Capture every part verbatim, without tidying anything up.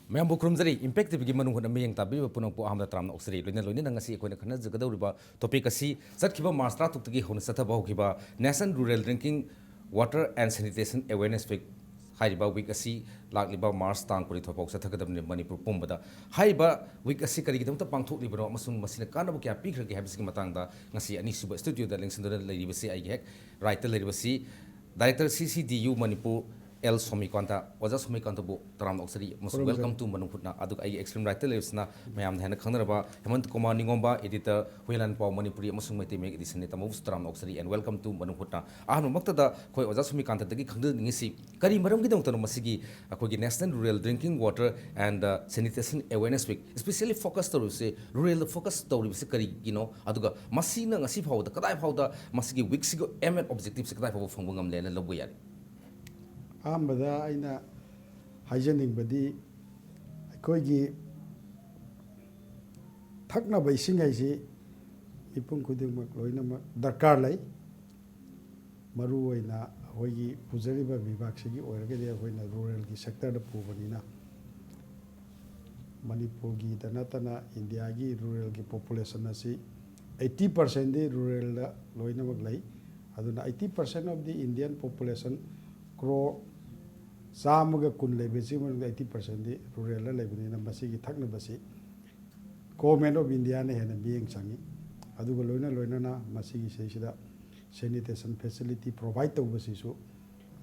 ꯃꯌꯥꯝꯕꯨ ꯈꯨꯔꯨꯝꯖꯔꯤ꯫ ꯏꯝꯄꯦꯛ ꯇꯤꯚꯤꯒꯤ ꯃꯅꯨꯡ ꯍꯨꯠꯅ ꯃꯤꯠꯌꯦꯡ ꯇꯥꯕꯤꯔꯤꯕ ꯄꯨꯝꯅꯃꯛꯄꯨ ꯑꯍꯥꯟꯕꯗ ꯇꯔꯥꯝꯅ ꯑꯣꯛꯆꯔꯤ꯫ ꯂꯣꯏꯅ ꯂꯣꯏꯅꯅ ꯉꯁꯤ ꯑꯩꯈꯣꯏꯅ ꯈꯟꯅꯖꯒꯗꯧꯔꯤꯕ ꯇꯣꯄꯤꯛ ꯑꯁꯤ ꯆꯠꯈꯤꯕ ꯃꯥꯔꯆ ꯇꯔꯥꯇꯔꯨꯛꯇꯒꯤ ꯍꯧꯅ ꯆꯠꯊꯕ ꯍꯧꯈꯤꯕ National Rural Drinking Water and Sanitation Awareness Week ꯍꯥꯏꯔꯤꯕ ꯋꯤꯛ ꯑꯁꯤ ꯂꯥꯛꯂꯤꯕ ꯃꯥꯔꯆ ꯇꯥꯡ ꯀꯨꯟꯅꯤꯊꯣꯏ ꯐꯥꯎ ꯆꯠꯊꯒꯗꯕꯅꯤ ꯃꯅꯤꯄꯨꯔ ꯄꯨꯝꯕꯗ꯫ ꯍꯥꯏꯔꯤꯕ ꯋꯤꯛ ꯑꯁꯤ ꯀꯔꯤꯒꯤꯗꯃꯛꯇ ꯄꯥꯡꯊꯣꯛꯂꯤꯕꯅꯣ ꯑꯃꯁꯨꯡ ꯃꯁꯤꯅ ꯀꯥꯟꯅꯕ ꯀꯌꯥ ꯄꯤꯈ꯭ꯔꯒꯦ ꯍꯥꯏꯕꯁꯤꯒꯤ ꯃꯇꯥꯡꯗ ꯉꯁꯤ ꯑꯅꯤꯁꯨꯕ ꯁ꯭ꯇꯨꯗꯤꯑꯣꯗ ꯂꯦꯡꯁꯤꯟꯗꯨꯅ ꯂꯩꯔꯤꯕꯁꯤ ꯑꯩꯒꯤ ꯍꯦꯛ ꯔꯥꯏꯠꯇ ꯂꯩꯔꯤꯕꯁꯤ Director C C D U Manipur L Somikanta. ꯑꯣꯖꯥ ꯁꯣꯃꯤꯀꯥꯟꯇꯕꯨ ꯇꯔꯥꯝꯅ ꯑꯣꯛꯆꯔꯤ ꯑꯃꯁꯨꯡ ꯈꯨꯔꯨꯝꯖꯔꯤ꯫ Welcome to ꯃꯅꯨꯡ ꯍꯨꯠꯅ꯫ ꯑꯗꯨꯒ ꯑꯩꯒꯤ extreme rightꯇ ꯂꯩꯔꯤꯕꯁꯤꯅ ꯃꯌꯥꯝꯅ ꯍꯦꯟꯅ ꯈꯪꯅꯔꯕ ꯍꯦꯃꯟꯇ ꯀꯨꯃꯥꯔ ꯅꯤꯉꯣꯝꯕ, editor ꯍꯨꯏꯂꯥꯟꯄꯥꯎ ꯃꯅꯤꯄꯨꯔꯤ ꯑꯃꯁꯨꯡ ꯃꯩꯇꯩ ꯃꯌꯦꯛ editionꯅꯤ꯫ ꯇꯥꯃꯣꯕꯨꯁꯨ ꯇꯔꯥꯝꯅ ꯑꯣꯛꯆꯔꯤ and welcome to ꯃꯅꯨꯡ ꯍꯨꯠꯅ꯫ ꯑꯍꯥꯟꯕꯃꯛꯇꯗ ꯑꯩꯈꯣꯏ ꯑꯣꯖꯥ ꯁꯣꯃꯤꯀꯥꯟꯇꯗꯒꯤ ꯈꯪꯖꯅꯤꯡꯉꯤꯁꯤ ꯀꯔꯤ ꯃꯔꯝꯒꯤꯗꯃꯛꯇꯅꯣ ꯃꯁꯤꯒꯤ ꯑꯩꯈꯣꯏꯒꯤ National Rural Drinking Water and Sanitation Awareness Week specially focus ꯇꯧꯔꯤꯕꯁꯤ, ruralꯗ focus ꯇꯧꯔꯤꯕꯁꯤ ꯀꯔꯤꯒꯤꯅꯣ? ꯑꯗꯨꯒ ꯃꯁꯤꯅ ꯉꯁꯤ ꯐꯥꯎꯕꯗ, ꯀꯗꯥꯏ ꯐꯥꯎꯕꯗ ꯃꯁꯤꯒꯤ ꯋꯤꯛꯁꯤꯒꯤ aim and objectiveꯁꯦ ꯀꯗꯥꯏ ꯐꯥꯎꯕ ꯐꯪꯕ ꯉꯝꯂꯦꯅ ꯂꯧꯕ ꯌꯥꯔꯤ? ꯑꯍꯥꯟꯕꯗ ꯑꯩꯅ ꯍꯥꯏꯖꯅꯤꯡꯕꯗꯤ, ꯑꯩꯈꯣꯏꯒꯤ ꯊꯛꯅꯕ ꯏꯁꯤꯡ ꯍꯥꯏꯁꯤ ꯃꯤꯄꯨꯝ ꯈꯨꯗꯤꯡꯃꯛ ꯂꯣꯏꯅꯃꯛ ꯗꯔꯀꯥꯔ ꯂꯩ꯫ ꯃꯔꯨꯑꯣꯏꯅ ꯑꯩꯈꯣꯏꯒꯤ ꯄꯨꯖꯔꯤꯕ ꯕꯤꯚꯥꯒꯁꯤꯒꯤ ꯑꯣꯏꯔꯒꯗꯤ, ꯑꯩꯈꯣꯏꯅ ruralꯒꯤ sectorꯗ ꯄꯨꯕꯅꯤꯅ, ꯃꯅꯤꯄꯨꯔꯒꯤꯗ ꯅꯠꯇꯅ ꯏꯟꯗꯤꯌꯥꯒꯤ ruralꯒꯤ population ꯑꯁꯤ eighty percentꯗꯤ ruralꯗ ꯂꯣꯏꯅꯃꯛ ꯂꯩ꯫ ꯑꯗꯨꯅ eighty percent of the Indian population, crore ꯆꯥꯝꯃꯒ ꯀꯨꯟ ꯂꯩꯕꯁꯤꯒꯤ ꯃꯅꯨꯡꯗ eighty percentꯗꯤ ruralꯗ ꯂꯩꯕꯅꯤꯅ, ꯃꯁꯤꯒꯤ ꯊꯛꯅꯕꯁꯤ Government of Indiaꯅ ꯍꯦꯟꯅ ꯃꯤꯠꯌꯦꯡ ꯆꯪꯉꯤ꯫ ꯑꯗꯨꯒ ꯂꯣꯏꯅ ꯂꯣꯏꯅꯅ ꯃꯁꯤꯒꯤ ꯁꯤꯗꯩꯁꯤꯗ sanitation facility provide ꯇꯧꯕꯁꯤꯁꯨ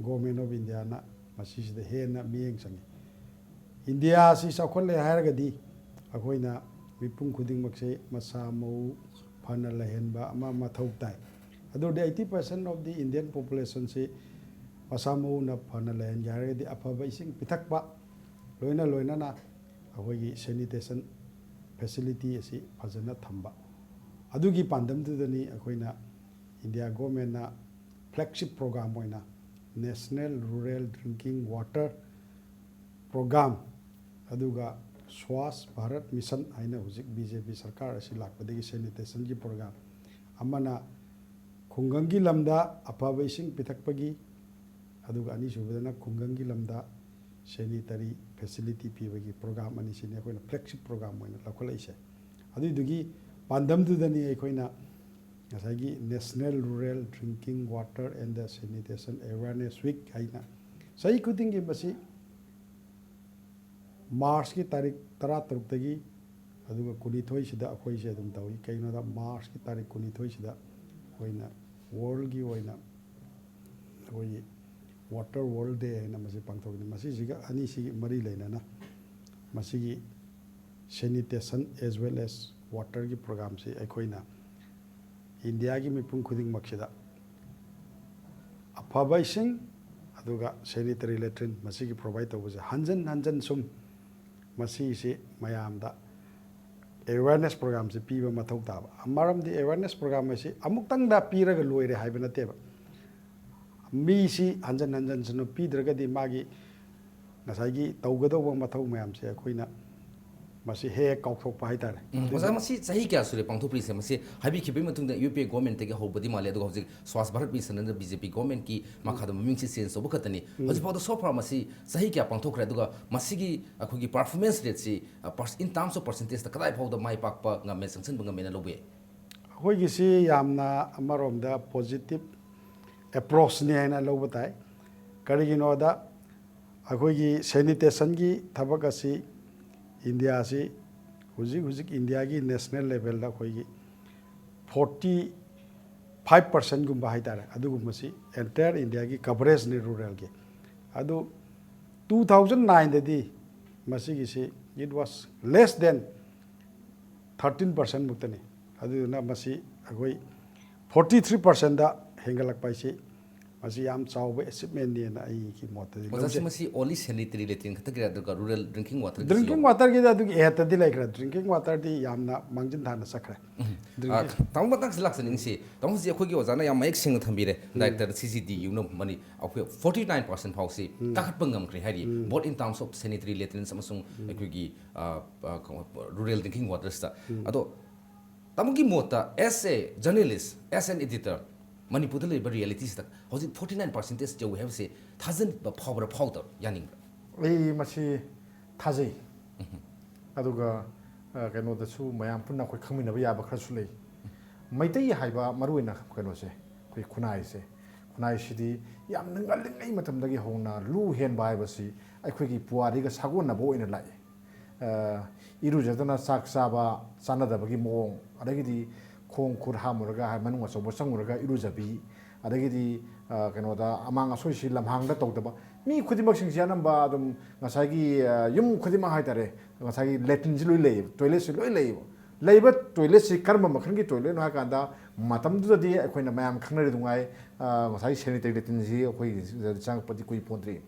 Government of Indiaꯅ ꯃꯁꯤꯁꯤꯗ ꯍꯦꯟꯅ ꯃꯤꯠꯌꯦꯡ ꯆꯪꯉꯤ꯫ ꯏꯟꯗꯤꯌꯥ ꯑꯁꯤ ꯆꯥꯎꯈꯠꯂꯦ ꯍꯥꯏꯔꯒꯗꯤ ꯑꯩꯈꯣꯏꯅ ꯃꯤꯄꯨꯝ ꯈꯨꯗꯤꯡꯃꯛꯁꯦ ꯃꯁꯥ ꯃꯎ ꯐꯅ ꯂꯩꯍꯟꯕ ꯑꯃ ꯃꯊꯧ ꯇꯥꯏ꯫ ꯑꯗꯨ ꯑꯣꯏꯔꯗꯤ eighty percent of the Indian populationꯁꯤ ꯃꯁꯥ ꯃꯎꯅ ꯐꯅ ꯂꯩꯍꯟꯒꯦ ꯍꯥꯏꯔꯒꯗꯤ ꯑꯐꯕ ꯏꯁꯤꯡ ꯄꯤꯊꯛꯄ, ꯂꯣꯏꯅ ꯂꯣꯏꯅꯅ ꯑꯩꯈꯣꯏꯒꯤ sanitation facility ꯑꯁꯤ ꯐꯖꯅ ꯊꯝꯕ, ꯑꯗꯨꯒꯤ ꯄꯥꯟꯗꯝꯗꯨꯗꯅꯤ ꯑꯩꯈꯣꯏꯅ ꯏꯟꯗꯤꯌꯥ governmentꯅ flagship program ꯑꯣꯏꯅ National Rural Drinking Water Program, ꯑꯗꯨꯒ Swachh Bharat Mission ꯍꯥꯏꯅ ꯍꯧꯖꯤꯛ B J P ꯁꯔꯀꯥꯔ ꯑꯁꯤ ꯂꯥꯛꯄꯗꯒꯤ sanitationꯒꯤ program ꯑꯃꯅ ꯈꯨꯡꯒꯪꯒꯤ ꯂꯝꯗ ꯑꯐꯕ ꯏꯁꯤꯡ ꯄꯤꯊꯛꯄꯒꯤ, ꯑꯗꯨꯒ ꯑꯅꯤꯁꯨꯕꯗꯅ ꯈꯨꯡꯒꯪꯒꯤ ꯂꯝꯗ ꯁꯦꯅꯤꯇꯔꯤ ꯐꯦꯁꯤꯂꯤꯇꯤ ꯄꯤꯕꯒꯤ ꯄ꯭ꯔꯣꯒ꯭ꯔꯥꯝ ꯑꯅꯤꯁꯤꯅꯤ ꯑꯩꯈꯣꯏꯅ ꯐ꯭ꯂꯦꯒꯁꯤꯞ ꯄ꯭ꯔꯣꯒ꯭ꯔꯥꯝ ꯑꯣꯏꯅ ꯂꯧꯈꯠꯂꯛꯏꯁꯦ꯫ ꯑꯗꯨꯏꯗꯨꯒꯤ ꯄꯥꯟꯗꯝꯗꯨꯗꯅꯤ ꯑꯩꯈꯣꯏꯅ ꯉꯁꯥꯏꯒꯤ national rural drinking water and the sanitation awareness week ꯍꯥꯏꯅ ꯆꯍꯤ ꯈꯨꯗꯤꯡꯒꯤ ꯃꯁꯤ ꯃꯥꯔꯁꯀꯤ ꯇꯥꯔꯤꯛ ꯇꯔꯥꯇꯔꯨꯛꯇꯒꯤ ꯑꯗꯨꯒ ꯀꯨꯟꯅꯤꯊꯣꯏꯁꯤꯗ ꯑꯩꯈꯣꯏꯁꯦ ꯑꯗꯨꯝ ꯇꯧꯏ꯫ ꯀꯩꯒꯤꯅꯣꯗ ꯃꯥꯔꯁꯀꯤ ꯇꯥꯔꯤꯛ ꯀꯨꯟꯅꯤꯊꯣꯏꯁꯤꯗ ꯑꯩꯈꯣꯏꯅ ꯋꯥꯔꯜꯒꯤ ꯑꯣꯏꯅ ꯑꯩꯈꯣꯏꯒꯤ ꯋꯥꯇꯔ ꯋꯥꯔꯜ ꯗꯦ ꯍꯥꯏꯅ ꯃꯁꯤ ꯄꯥꯡꯊꯣꯛꯏ꯫ ꯃꯁꯤꯁꯤꯒ ꯑꯅꯤꯁꯤꯒꯤ ꯃꯔꯤ ꯂꯩꯅꯅ ꯃꯁꯤꯒꯤ ꯁꯦꯅꯤꯇꯦꯁꯟ ꯑꯦꯖ ꯋꯦꯜ ꯑꯦꯖ ꯋꯥꯇꯔꯒꯤ ꯄ꯭ꯔꯣꯒ꯭ꯔꯥꯝꯁꯤ ꯑꯩꯈꯣꯏꯅ ꯏꯟꯗꯤꯌꯥꯒꯤ ꯃꯤꯄꯨꯝ ꯈꯨꯗꯤꯡꯃꯛꯁꯤꯗ ꯑꯐꯕ ꯏꯁꯤꯡ ꯑꯗꯨꯒ ꯁꯦꯅꯤꯇꯔꯤ ꯂꯦꯇ꯭ꯔꯤꯟ ꯃꯁꯤꯒꯤ ꯄ꯭ꯔꯣꯚꯥꯏꯠ ꯇꯧꯕꯁꯦ ꯍꯟꯖꯟ ꯍꯟꯖꯟ ꯁꯨꯝ ꯃꯁꯤꯁꯤ ꯃꯌꯥꯝꯗ ꯑꯦꯋꯦꯔꯅꯦꯁ ꯄ꯭ꯔꯣꯒ꯭ꯔꯥꯝꯁꯤ ꯄꯤꯕ ꯃꯊꯧ ꯇꯥꯕ꯫ ꯃꯔꯝꯗꯤ ꯑꯦꯋꯦꯔꯅꯦꯁ ꯄ꯭ꯔꯣꯒ꯭ꯔꯥꯝ ꯑꯁꯤ ꯑꯃꯨꯛꯇꯪꯗ ꯄꯤꯔꯒ ꯂꯣꯏꯔꯦ ꯍꯥꯏꯕ ꯅꯠꯇꯦꯕ꯫ ꯃꯤꯁꯤ ꯍꯟꯖꯟ ꯍꯟꯖꯟ ꯁꯨꯝ ꯄꯤꯗ꯭ꯔꯒꯗꯤ ꯃꯥꯒꯤ ꯉꯁꯥꯏꯒꯤ ꯇꯧꯒꯗꯧꯕ ꯃꯊꯧ ꯃꯌꯥꯝꯁꯦ ꯑꯩꯈꯣꯏꯅ ꯃꯁꯤ ꯍꯦꯛ ꯍꯦꯛ ꯀꯥꯎꯊꯣꯛꯄ ꯍꯥꯏꯇꯥꯔꯦ꯫ ꯎꯝ, ꯑꯣꯖꯥ, ꯃꯁꯤ ꯆꯍꯤ ꯀꯌꯥ ꯁꯨꯔꯦ ꯄꯥꯡꯊꯣꯛꯄꯤꯔꯤꯁꯦ? ꯃꯁꯤ ꯍꯥꯏꯕꯤꯈꯤꯕꯒꯤ ꯃꯇꯨꯡꯗ ꯌꯨ ꯄꯤ ꯑꯦ ꯒꯣꯔꯃꯦꯟꯠꯇꯒꯤ ꯍꯧꯕꯗꯤ ꯃꯥꯜꯂꯦ, ꯑꯗꯨꯒ ꯍꯧꯖꯤꯛ ꯁ꯭ꯋꯥꯁ ꯚꯥꯔꯠ ꯃꯤꯁꯟ ꯑꯅ ꯕꯤ ꯖꯦ ꯄꯤ ꯒꯣꯔꯃꯦꯟꯠꯀꯤ ꯃꯈꯥꯗ ꯃꯃꯤꯡꯁꯤ ꯆꯦꯟꯖ ꯇꯧꯕ ꯈꯛꯇꯅꯤ꯫ ꯍꯧꯖꯤꯛꯐꯥꯎꯗ so far ꯃꯁꯤ ꯆꯍꯤ ꯀꯌꯥ ꯄꯥꯡꯊꯣꯛꯈ꯭ꯔꯦ, ꯑꯗꯨꯒ ꯃꯁꯤꯒꯤ ꯑꯩꯈꯣꯏꯒꯤ ꯄꯔꯐꯣꯔꯃꯦꯟꯁ ꯔꯦꯠꯁꯤ, ꯑ, ꯄꯔꯁ-, in terms of percentageꯇ ꯀꯗꯥꯏ ꯐꯥꯎꯗ ꯃꯥꯏ ꯄꯥꯛꯄ ꯉꯝꯃꯦ, ꯆꯪꯁꯤꯟꯕ ꯉꯝꯃꯦꯅ ꯂꯧꯕ ꯌꯥꯏ? ꯑꯩꯈꯣꯏꯒꯤꯁꯤ ꯌꯥꯝꯅ ꯑꯃꯔꯣꯝꯗ ꯄꯣꯖꯤꯇꯤꯞ ꯑꯦꯄ꯭ꯔꯣꯆꯅꯤ ꯍꯥꯏꯅ ꯂꯧꯕ ꯇꯥꯏ꯫ ꯀꯔꯤꯒꯤꯅꯣꯗ ꯑꯩꯈꯣꯏꯒꯤ ꯁꯦꯅꯤꯇꯦꯁꯟꯒꯤ ꯊꯕꯛ ꯑꯁꯤ ꯏꯟꯗꯤꯌꯥꯁꯤ ꯍꯧꯖꯤꯛ ꯍꯧꯖꯤꯛ ꯏꯟꯗꯤꯌꯥꯒꯤ ꯅꯦꯁꯅꯦꯜ ꯂꯦꯚꯦꯜꯗ ꯑꯩꯈꯣꯏꯒꯤ ꯐꯣꯔꯇꯤ ꯐꯥꯏꯚ ꯄꯥꯔꯁꯦꯟꯒꯨꯝꯕ ꯍꯥꯏꯇꯥꯔꯦ, ꯑꯗꯨꯒꯨꯝꯕꯁꯤ ꯑꯦꯟꯇꯥꯌꯔ ꯏꯟꯗꯤꯌꯥꯒꯤ ꯀꯚꯔꯦꯖꯅꯤ ꯔꯨꯔꯦꯜꯒꯤ꯫ ꯑꯗꯨ ꯇꯨ ꯊꯥꯎꯖꯟ ꯅꯥꯏꯟꯗꯗꯤ ꯃꯁꯤꯒꯤꯁꯤ it was less than thirteen ꯄꯥꯔꯁꯦꯟꯃꯨꯛꯇꯅꯤ꯫ ꯑꯗꯨꯗꯨꯅ ꯃꯁꯤ ꯑꯩꯈꯣꯏ ꯐꯣꯔꯇꯤ ꯊ꯭ꯔꯤ ꯄꯥꯔꯁꯦꯟꯗ ꯍꯦꯟꯒꯠꯂꯛꯄ ꯍꯥꯏꯁꯤ ꯃꯁꯤ ꯌꯥꯝ ꯆꯥꯎꯕ ꯑꯦꯆꯤꯞꯃꯦꯟꯅꯦꯅ ꯑꯩꯒꯤ ꯃꯣꯠꯇꯗꯤ ꯑꯣꯖꯥ, ꯁꯤ ꯂꯧꯖꯩ꯫ ꯃꯁꯤ only sanitary latrine ꯈꯛꯇꯒꯤꯔꯥ, ꯑꯗꯨꯒ ꯔꯨꯔꯦꯜ ꯗ꯭ꯔꯤꯡꯀꯤꯡ ꯋꯥꯇꯔꯒꯤꯁꯨ ꯗ꯭ꯔꯤꯡꯀꯤꯡ ꯌꯥꯎꯕ꯭ꯔꯥ? ꯋꯥꯇꯔꯒꯤꯗꯤ ꯑꯗꯨꯒꯤ ꯑꯦꯗꯇꯗꯤ ꯂꯩꯈ꯭ꯔꯦ꯫ ꯗ꯭ꯔꯤꯡꯀꯤꯡ ꯋꯥꯇꯔꯗꯤ ꯌꯥꯝꯅ ꯃꯥꯡꯖꯤꯟ ꯊꯥꯅ ꯆꯠꯈ꯭ꯔꯦ꯫ ꯎꯝ꯫ ꯗ꯭ꯔꯤꯡꯀꯤꯡ ꯑ, ꯇꯥꯃꯣ, ꯃꯇꯥꯡꯁꯤ ꯂꯥꯛꯆꯅꯤꯡꯁꯤ꯫ ꯇꯥꯃꯣ, ꯍꯧꯖꯤꯛ ꯑꯩꯈꯣꯏꯒꯤ ꯑꯣꯖꯥꯅ ꯌꯥꯝ ꯃꯌꯦꯛ ꯁꯦꯡꯅ ꯊꯝꯕꯤꯔꯦ꯫ ꯎꯝ꯫ ꯗꯥꯏꯔꯦꯛꯇꯔ ꯁꯤ ꯁꯤ ꯗꯤ ꯌꯨꯅ ꯃꯅꯤ ꯑꯩꯈꯣꯏ ꯐꯣꯔꯇꯤ ꯅꯥꯏꯟ ꯄꯥꯔꯁꯦꯟ ꯐꯥꯎꯁꯤ ꯎꯝ꯫ ꯀꯥꯈꯠꯄ ꯉꯝꯈ꯭ꯔꯦ ꯍꯥꯏꯔꯤ꯫ ꯎꯝ꯫ Both in terms of sanitary latrines ꯑꯃꯁꯨꯡ ꯎꯝ꯫ ꯑꯩꯈꯣꯏꯒꯤ, ꯑ, ꯑ, ꯀꯩꯅꯣ, ꯔꯨꯔꯦꯜ ꯗ꯭ꯔꯤꯡꯀꯤꯡ ꯋꯥꯇꯔꯁꯇ꯫ ꯎꯝ꯫ ꯑꯗꯣ ꯇꯥꯃꯣꯒꯤ ꯃꯣꯠꯇ, as a journalist, as an editor, ꯃꯅꯤꯄꯨꯔꯗ ꯂꯩꯔꯤꯕ ꯔꯤꯌꯦꯂꯤꯇꯤꯁꯤꯗ ꯍꯧꯖꯤꯛ ꯐꯣꯔꯇꯤ ꯅꯥꯏꯟ ꯄꯥꯔꯁꯦꯟꯇꯦꯖ ꯌꯧꯏ ꯍꯥꯏꯕꯁꯤ ꯊꯥꯖꯟꯕ ꯐꯥꯎꯕ꯭ꯔꯥ ꯐꯥꯎꯗꯕ꯭ꯔꯥ? ꯌꯥꯅꯤꯡꯕ꯭ꯔꯥ? ꯑꯩ ꯃꯁꯤ ꯊꯥꯖꯩ꯫ ꯑꯗꯨꯒ ꯑ, ꯀꯩꯅꯣꯗꯁꯨ ꯃꯌꯥꯝ ꯄꯨꯟꯅ ꯑꯩꯈꯣꯏ ꯈꯪꯃꯤꯟꯅꯕ ꯌꯥꯕ ꯈꯔꯁꯨ ꯂꯩ꯫ ꯃꯩꯇꯩ ꯍꯥꯏꯕ ꯃꯔꯨꯑꯣꯏꯅ ꯀꯩꯅꯣꯁꯦ, ꯑꯩꯈꯣꯏ ꯈꯨꯟꯅꯥꯏꯁꯦ, ꯈꯨꯟꯅꯥꯏꯁꯤꯗꯤ ꯌꯥꯝꯅ ꯉꯜꯂꯤꯉꯩ ꯃꯇꯝꯗꯒꯤ ꯍꯧꯅ ꯂꯨ ꯍꯦꯟꯕ ꯍꯥꯏꯕꯁꯤ ꯑꯩꯈꯣꯏꯒꯤ ꯄꯨꯋꯥꯔꯤꯒ ꯁꯥꯒꯣꯟꯅꯕ ꯑꯣꯏꯅ ꯂꯥꯛꯏ꯫ ꯑ, ꯏꯔꯨꯖꯗꯅ ꯆꯥꯛ ꯆꯥꯕ ꯆꯥꯅꯗꯕꯒꯤ ꯃꯑꯣꯡ, ꯑꯗꯒꯤꯗꯤ ꯈꯣꯡ ꯈꯨꯠ ꯍꯥꯝꯃꯨꯔꯒ, ꯃꯅꯨꯡ ꯑꯆꯧꯕ ꯆꯪꯉꯨꯔꯒ ꯏꯔꯨꯖꯕꯤ, ꯑꯗꯒꯤꯗꯤ ꯑ, ꯀꯩꯅꯣꯗ ꯑꯃꯥꯡ ꯑꯁꯣꯏꯁꯤ ꯂꯝꯍꯥꯡꯗ ꯇꯧꯗꯕ꯫ ꯃꯤ ꯈꯨꯗꯤꯡꯃꯛꯁꯤꯡꯁꯤ ꯑꯅꯝꯕ ꯑꯗꯨꯝ ꯉꯁꯥꯏꯒꯤ ꯑ, ꯌꯨꯝ ꯈꯨꯗꯤꯡꯃꯛ ꯍꯥꯏꯇꯥꯔꯦ, ꯉꯁꯥꯏꯒꯤ ꯂꯦꯇ꯭ꯔꯤꯟꯁꯤ ꯂꯣꯏ ꯂꯩꯌꯦꯕ, ꯇꯣꯏꯂꯦꯠꯁꯤ ꯂꯣꯏ ꯂꯩꯌꯦꯕ꯫ ꯂꯩꯕ ꯇꯣꯏꯂꯦꯠꯁꯤ ꯀꯔꯝꯕ ꯃꯈꯜꯒꯤ ꯇꯣꯏꯂꯦꯠꯅꯣ ꯍꯥꯏ ꯀꯥꯟꯗ, ꯃꯇꯝꯗꯨꯗꯗꯤ ꯑꯩꯈꯣꯏꯅ ꯃꯌꯥꯝ ꯈꯪꯅꯔꯤ ꯑꯗꯨꯉꯥꯏ, ꯑ, ꯉꯁꯥꯏꯒꯤ ꯁꯦꯅꯤꯇꯔꯤ ꯂꯦꯇ꯭ꯔꯤꯟꯁꯤ ꯑꯩꯈꯣꯏꯒꯤ ꯆꯪꯉꯛꯄꯗꯤ ꯀꯨꯏ ꯄꯣꯟꯗ꯭ꯔꯤ꯫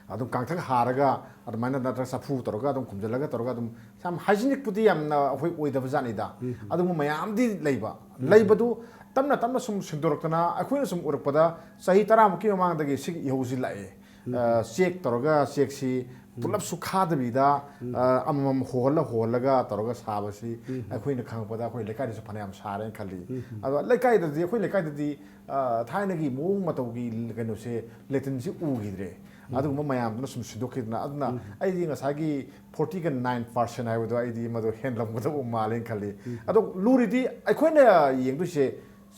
ꯑꯗꯨꯝ ꯀꯥꯡꯊꯛ ꯍꯥꯔꯒ ꯑꯗꯨꯃꯥꯏꯅ ꯅꯠꯇ꯭ꯔꯒ ꯆꯐꯨ ꯇꯧꯔꯒ ꯑꯗꯨꯝ ꯈꯨꯝꯖꯤꯜꯂꯒ ꯇꯧꯔꯒ ꯑꯗꯨꯝ ꯌꯥꯝ ꯍꯥꯏꯖꯤꯅꯤꯛꯄꯨꯗꯤ ꯌꯥꯝꯅ ꯑꯩꯈꯣꯏ ꯑꯣꯏꯗꯕ ꯖꯥꯠꯅꯤꯗ꯫ ꯑꯗꯨꯒꯨꯝꯕ ꯃꯌꯥꯝꯗꯤ ꯂꯩꯕ꯫ ꯂꯩꯕꯗꯨ ꯇꯞꯅ ꯇꯞꯅ ꯁꯨꯝ ꯁꯦꯡꯗꯣꯔꯛꯇꯅ, ꯑꯩꯈꯣꯏꯅ ꯁꯨꯝ ꯎꯔꯛꯄꯗ ꯆꯍꯤ ꯇꯔꯥꯃꯨꯛꯀꯤ ꯃꯃꯥꯡꯗꯒꯤ ꯁꯤꯒꯤ ꯏꯍꯧꯁꯤ ꯂꯥꯛꯑꯦ꯫ ꯑ, ꯆꯦꯛ ꯇꯧꯔꯒ ꯆꯦꯛꯁꯤ ꯄꯨꯂꯞꯁꯨ ꯈꯥꯗꯕꯤꯗ, ꯑ, ꯑꯃꯃꯝ ꯍꯣꯍꯜꯂ ꯍꯣꯍꯜꯂꯒ ꯇꯧꯔꯒ ꯁꯥꯕꯁꯤ ꯑꯩꯈꯣꯏꯅ ꯈꯪꯉꯛꯄꯗ ꯑꯩꯈꯣꯏ ꯂꯩꯀꯥꯏꯗꯁꯨ ꯐꯅꯌꯥꯝ ꯁꯥꯔꯦꯅ ꯈꯜꯂꯤ꯫ ꯑꯗꯣ ꯂꯩꯀꯥꯏꯗꯗꯤ, ꯑꯩꯈꯣꯏ ꯂꯩꯀꯥꯏꯗꯗꯤ ꯑ, ꯊꯥꯏꯅꯒꯤ ꯃꯑꯣꯡ ꯃꯇꯧꯒꯤ ꯀꯩꯅꯣꯁꯦ, ꯂꯦꯇ꯭ꯔꯤꯟꯁꯤ ꯎꯈꯤꯗ꯭ꯔꯦ꯫ ꯑꯗꯨꯒꯨꯝꯕ ꯃꯌꯥꯝꯗꯨꯅ ꯁꯨꯝ ꯁꯤꯟꯗꯣꯛꯈꯤꯗꯅ, ꯑꯗꯨꯅ ꯑꯩꯗꯤ ꯉꯁꯥꯏꯒꯤ ꯐꯣꯔꯇꯤꯒ ꯅꯥꯏꯟ ꯄꯥꯔꯁꯦꯟ ꯍꯥꯏꯕꯗꯣ ꯑꯩꯗꯤ ꯃꯗꯨ ꯍꯦꯟꯂꯝꯒꯗꯧꯕ ꯃꯥꯜꯂꯦꯅ ꯈꯜꯂꯤ꯫ ꯑꯗꯣ ꯂꯨꯔꯤꯗꯤ ꯑꯩꯈꯣꯏꯅ ꯌꯦꯡꯗꯣꯏꯁꯦ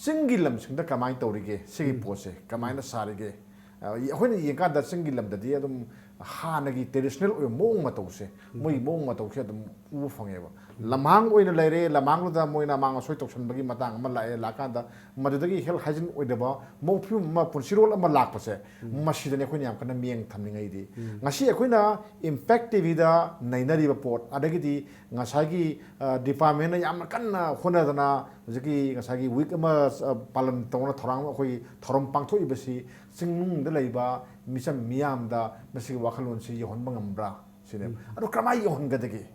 ꯆꯤꯡꯒꯤ ꯂꯝꯁꯤꯡꯗ ꯀꯃꯥꯏꯅ ꯇꯧꯔꯤꯒꯦ, ꯁꯤꯒꯤ ꯄꯣꯠꯁꯦ ꯀꯃꯥꯏꯅ ꯁꯥꯔꯤꯒꯦ? ꯑ, ꯑꯩꯈꯣꯏꯅ ꯌꯦꯡꯀꯥꯟꯗ ꯆꯤꯡꯒꯤ ꯂꯝꯗꯗꯤ ꯑꯗꯨꯝ ꯍꯥꯟꯅꯒꯤ ꯇ꯭ꯔꯦꯗꯤꯁꯅꯦꯜ ꯑꯣꯏꯕ ꯃꯑꯣꯡ ꯃꯇꯧꯁꯦ, ꯃꯣꯏꯒꯤ ꯃꯑꯣꯡ ꯃꯇꯧꯁꯦ ꯑꯗꯨꯝ ꯎꯕ ꯐꯪꯉꯦꯕ꯫ ꯂꯝꯍꯥꯡ ꯑꯣꯏꯅ ꯂꯩꯔꯦ, ꯂꯝꯍꯥꯡꯗꯨꯗ ꯃꯣꯏꯅ ꯑꯃꯥꯡ ꯑꯁꯣꯏ ꯇꯧꯁꯟꯕꯒꯤ ꯃꯇꯥꯡ ꯑꯃ ꯂꯥꯛꯑꯦ, ꯂꯥꯛꯀꯥꯟꯗ ꯃꯗꯨꯗꯒꯤ ꯍꯦꯜꯊ ꯍꯥꯏꯖꯤꯟ ꯑꯣꯏꯗꯕ ꯃꯑꯣꯡ ꯐꯤꯕꯝ ꯑꯃ, ꯄꯨꯟꯁꯤꯔꯣꯜ ꯑꯃ ꯂꯥꯛꯄꯁꯦ, ꯃꯁꯤꯗꯅꯤ ꯑꯩꯈꯣꯏꯅ ꯌꯥꯝ ꯀꯟꯅ ꯃꯤꯠꯌꯦꯡ ꯊꯝꯅꯤꯡꯉꯩꯗꯤ꯫ ꯉꯁꯤ ꯑꯩꯈꯣꯏꯅ ꯏꯝꯄꯦꯛ ꯇꯤ ꯚꯤꯗ ꯅꯩꯅꯔꯤꯕ ꯄꯣꯠ, ꯑꯗꯒꯤꯗꯤ ꯉꯁꯥꯏꯒꯤ, ꯑ, ꯗꯤꯄꯥꯔꯠꯃꯦꯟꯅ ꯌꯥꯝꯅ ꯀꯟꯅ ꯍꯣꯠꯅꯗꯅ ꯍꯧꯖꯤꯛꯀꯤ ꯉꯁꯥꯏꯒꯤ ꯋꯤꯛ ꯑꯃ, ꯑ, ꯄꯥꯂꯟ ꯇꯧꯅ ꯊꯧꯔꯥꯡ ꯑꯃ, ꯑꯩꯈꯣꯏꯒꯤ ꯊꯧꯔꯝ ꯄꯥꯡꯊꯣꯛꯏꯕꯁꯤ ꯆꯤꯡꯅꯨꯡꯗ ꯂꯩꯕ ꯃꯤꯆꯝ ꯃꯤꯌꯥꯝꯗ ꯃꯁꯤꯒꯤ ꯋꯥꯈꯜꯂꯣꯟꯁꯤ ꯌꯧꯍꯟꯕ ꯉꯝꯕ꯭ꯔꯥ ꯁꯤꯅꯦꯕ꯫ ꯑꯗꯣ ꯀꯔꯝꯍꯥꯏꯅ ꯌꯧꯍꯟꯒꯗꯒꯦ?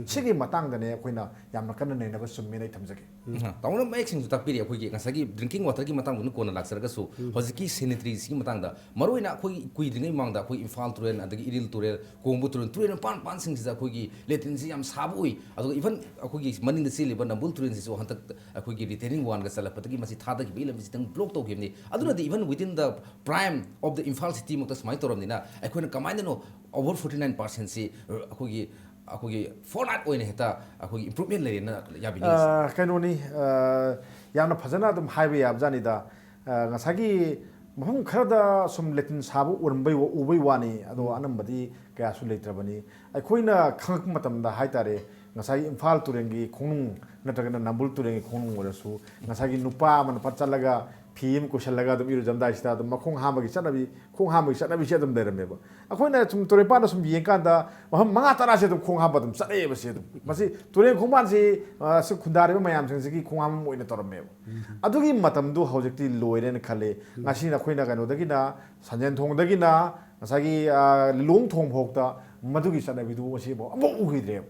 ꯁꯤꯒꯤ ꯃꯇꯥꯡꯗꯅꯦ ꯑꯩꯈꯣꯏꯅ ꯌꯥꯝꯅ ꯀꯟꯅ ꯅꯩꯅꯕ ꯆꯨꯝꯃꯦꯅ ꯑꯩ ꯊꯝꯖꯒꯦ꯫ ꯎꯝ, ꯇꯥꯃꯣꯅ ꯃꯌꯦꯛ ꯁꯦꯡꯅꯁꯨ ꯇꯥꯛꯄꯤꯔꯤ꯫ ꯑꯩꯈꯣꯏꯒꯤ ꯉꯁꯥꯏꯒꯤ ꯗ꯭ꯔꯤꯡꯀꯤꯡ ꯋꯥꯇꯔꯒꯤ ꯃꯇꯥꯡꯗꯨꯅ ꯀꯣꯟꯅ ꯂꯥꯛꯆꯔꯒꯁꯨ, ꯍꯧꯖꯤꯛꯀꯤ ꯁꯦꯅꯤꯇꯔꯤꯁꯤꯒꯤ ꯃꯇꯥꯡꯗ, ꯃꯔꯨꯑꯣꯏꯅ ꯑꯩꯈꯣꯏꯒꯤ ꯀꯨꯏꯗ꯭ꯔꯤꯉꯩ ꯃꯃꯥꯡꯗ ꯑꯩꯈꯣꯏ ꯏꯝꯐꯥꯜ ꯇꯨꯔꯦꯜ, ꯑꯗꯒꯤ ꯏꯔꯤꯜ ꯇꯨꯔꯦꯜ, ꯀꯣꯡꯕ ꯇꯨꯔꯦꯜ, ꯇꯨꯔꯦꯜ ꯃꯄꯥꯟ ꯃꯄꯥꯟꯁꯤꯡꯁꯤꯗ ꯑꯩꯈꯣꯏꯒꯤ ꯂꯦꯇ꯭ꯔꯤꯟꯁꯤ ꯌꯥꯝ ꯁꯥꯕ ꯎꯏ꯫ ꯑꯗꯨꯒ ꯏꯚꯟ ꯑꯩꯈꯣꯏꯒꯤ ꯃꯅꯤꯡꯗ ꯆꯦꯜꯂꯤꯕ ꯅꯝꯕꯨꯜ ꯇꯨꯔꯦꯜꯁꯤꯁꯨ ꯍꯟꯗꯛ ꯑꯩꯈꯣꯏꯒꯤ ꯔꯤꯇꯦꯅꯤꯡ ꯋꯥꯜꯒ ꯆꯜꯂꯛꯄꯗꯒꯤ ꯃꯁꯤ ꯊꯥꯗꯈꯤꯕꯒꯤ ꯂꯝꯕꯤꯁꯤ ꯈꯤꯇꯪ ꯕ꯭ꯂꯣꯛ ꯇꯧꯈꯤꯕꯅꯤ꯫ ꯑꯗꯨꯅꯗꯤ even within the prime of the Imphal ꯁꯤꯇꯤꯃꯛꯇ ꯁꯨꯃꯥꯏꯅ ꯇꯧꯔꯕꯅꯤꯅ, ꯑꯩꯈꯣꯏꯅ ꯀꯃꯥꯏꯅꯅꯣ ꯑꯣꯚꯔ ꯐꯣꯔꯇꯤ ꯅꯥꯏꯟ ꯄꯥꯔꯁꯦꯟꯁꯤ ꯑꯩꯈꯣꯏꯒꯤ, ꯑꯩꯈꯣꯏꯒꯤ ꯐꯣꯔ ꯑꯥꯎꯠ ꯑꯣꯏꯅ ꯍꯦꯛꯇ ꯑꯩꯈꯣꯏꯒꯤ ꯏꯝꯄ꯭ꯔꯨꯚꯃꯦꯟ ꯂꯩꯔꯦꯅ ꯌꯥꯕꯤꯅꯤꯡꯉꯤꯁꯦ? ꯑ, ꯀꯩꯅꯣꯅꯤ, ꯑ, ꯌꯥꯝꯅ ꯐꯖꯅ ꯑꯗꯨꯝ ꯍꯥꯏꯕ ꯌꯥꯕꯖꯥꯠꯅꯤꯗ꯫ ꯑ, ꯉꯁꯥꯏꯒꯤ ꯃꯐꯝ ꯈꯔꯗ ꯁꯨꯝ ꯂꯦꯇꯤꯟ ꯁꯥꯕ ꯎꯔꯝꯕꯩ ꯋꯥ-, ꯎꯕꯩ ꯋꯥꯅꯤ, ꯑꯗꯣ ꯑꯅꯝꯕꯗꯤ ꯀꯌꯥꯁꯨ ꯂꯩꯇ꯭ꯔꯕꯅꯤ꯫ ꯑꯩꯈꯣꯏꯅ ꯈꯪꯉꯛꯄ ꯃꯇꯝꯗ ꯍꯥꯏꯇꯥꯔꯦ, ꯉꯁꯥꯏꯒꯤ ꯏꯝꯐꯥꯜ ꯇꯨꯔꯦꯜꯒꯤ ꯈꯣꯡꯅꯨꯡ ꯅꯠꯇ꯭ꯔꯒꯅ ꯅꯝꯕꯨꯜ ꯇꯨꯔꯦꯜꯒꯤ ꯈꯣꯡꯅꯨꯡ ꯑꯣꯏꯔꯁꯨ, ꯉꯁꯥꯏꯒꯤ ꯅꯨꯄꯥ ꯑꯃꯅ ꯐꯠ ꯆꯠꯂꯒ ꯐꯤ ꯑꯃ ꯀꯣꯏꯁꯜꯂꯒ ꯑꯗꯨꯝ ꯏꯔꯨꯖꯝꯗꯥꯏꯁꯤꯗ ꯑꯗꯨꯝ ꯃꯈꯣꯡ ꯍꯥꯝꯕꯒꯤ ꯆꯠꯅꯕꯤ, ꯈꯣꯡ ꯍꯥꯝꯕꯒꯤ ꯆꯠꯅꯕꯤꯁꯦ ꯑꯗꯨꯝ ꯂꯩꯔꯝꯃꯦꯕ꯫ ꯑꯩꯈꯣꯏꯅ ꯁꯨꯝ ꯇꯨꯔꯦꯜ ꯃꯄꯥꯟꯗ ꯁꯨꯝ ꯌꯦꯡꯀꯥꯟꯗ ꯃꯐꯝ ꯃꯉꯥ ꯇꯔꯥꯁꯦ ꯑꯗꯨꯝ ꯈꯣꯡ ꯍꯥꯝꯕ ꯑꯗꯨꯝ ꯆꯠꯅꯩꯌꯦꯕ꯫ ꯁꯤ ꯑꯗꯨꯝ ꯃꯁꯤ ꯇꯨꯔꯦꯜ ꯈꯣꯡꯕꯥꯟꯁꯤ, ꯑ, ꯁꯤ ꯈꯨꯟꯗꯥꯔꯤꯕ ꯃꯌꯥꯝꯁꯤꯡꯁꯤꯒꯤ ꯈꯣꯡ ꯍꯥꯝꯕ ꯑꯣꯏꯅ ꯇꯧꯔꯝꯃꯦꯕ꯫ ꯑꯗꯨꯒꯤ ꯃꯇꯝꯗꯨ ꯍꯧꯖꯤꯛꯇꯤ ꯂꯣꯏꯔꯦꯅ ꯈꯜꯂꯤ꯫ ꯉꯁꯤꯅ ꯑꯩꯈꯣꯏꯅ ꯀꯩꯅꯣꯗꯒꯤꯅ, ꯁꯟꯖꯦꯟꯊꯣꯡꯗꯒꯤꯅ ꯉꯁꯥꯏꯒꯤ, ꯑ, ꯂꯤꯂꯣꯡ ꯊꯣꯡ ꯐꯥꯎꯗ ꯃꯗꯨꯒꯤ ꯆꯠꯅꯕꯤꯗꯨ ꯉꯁꯤꯐꯥꯎ ꯑꯃꯐꯥꯎ ꯎꯈꯤꯗ꯭ꯔꯦꯕ꯫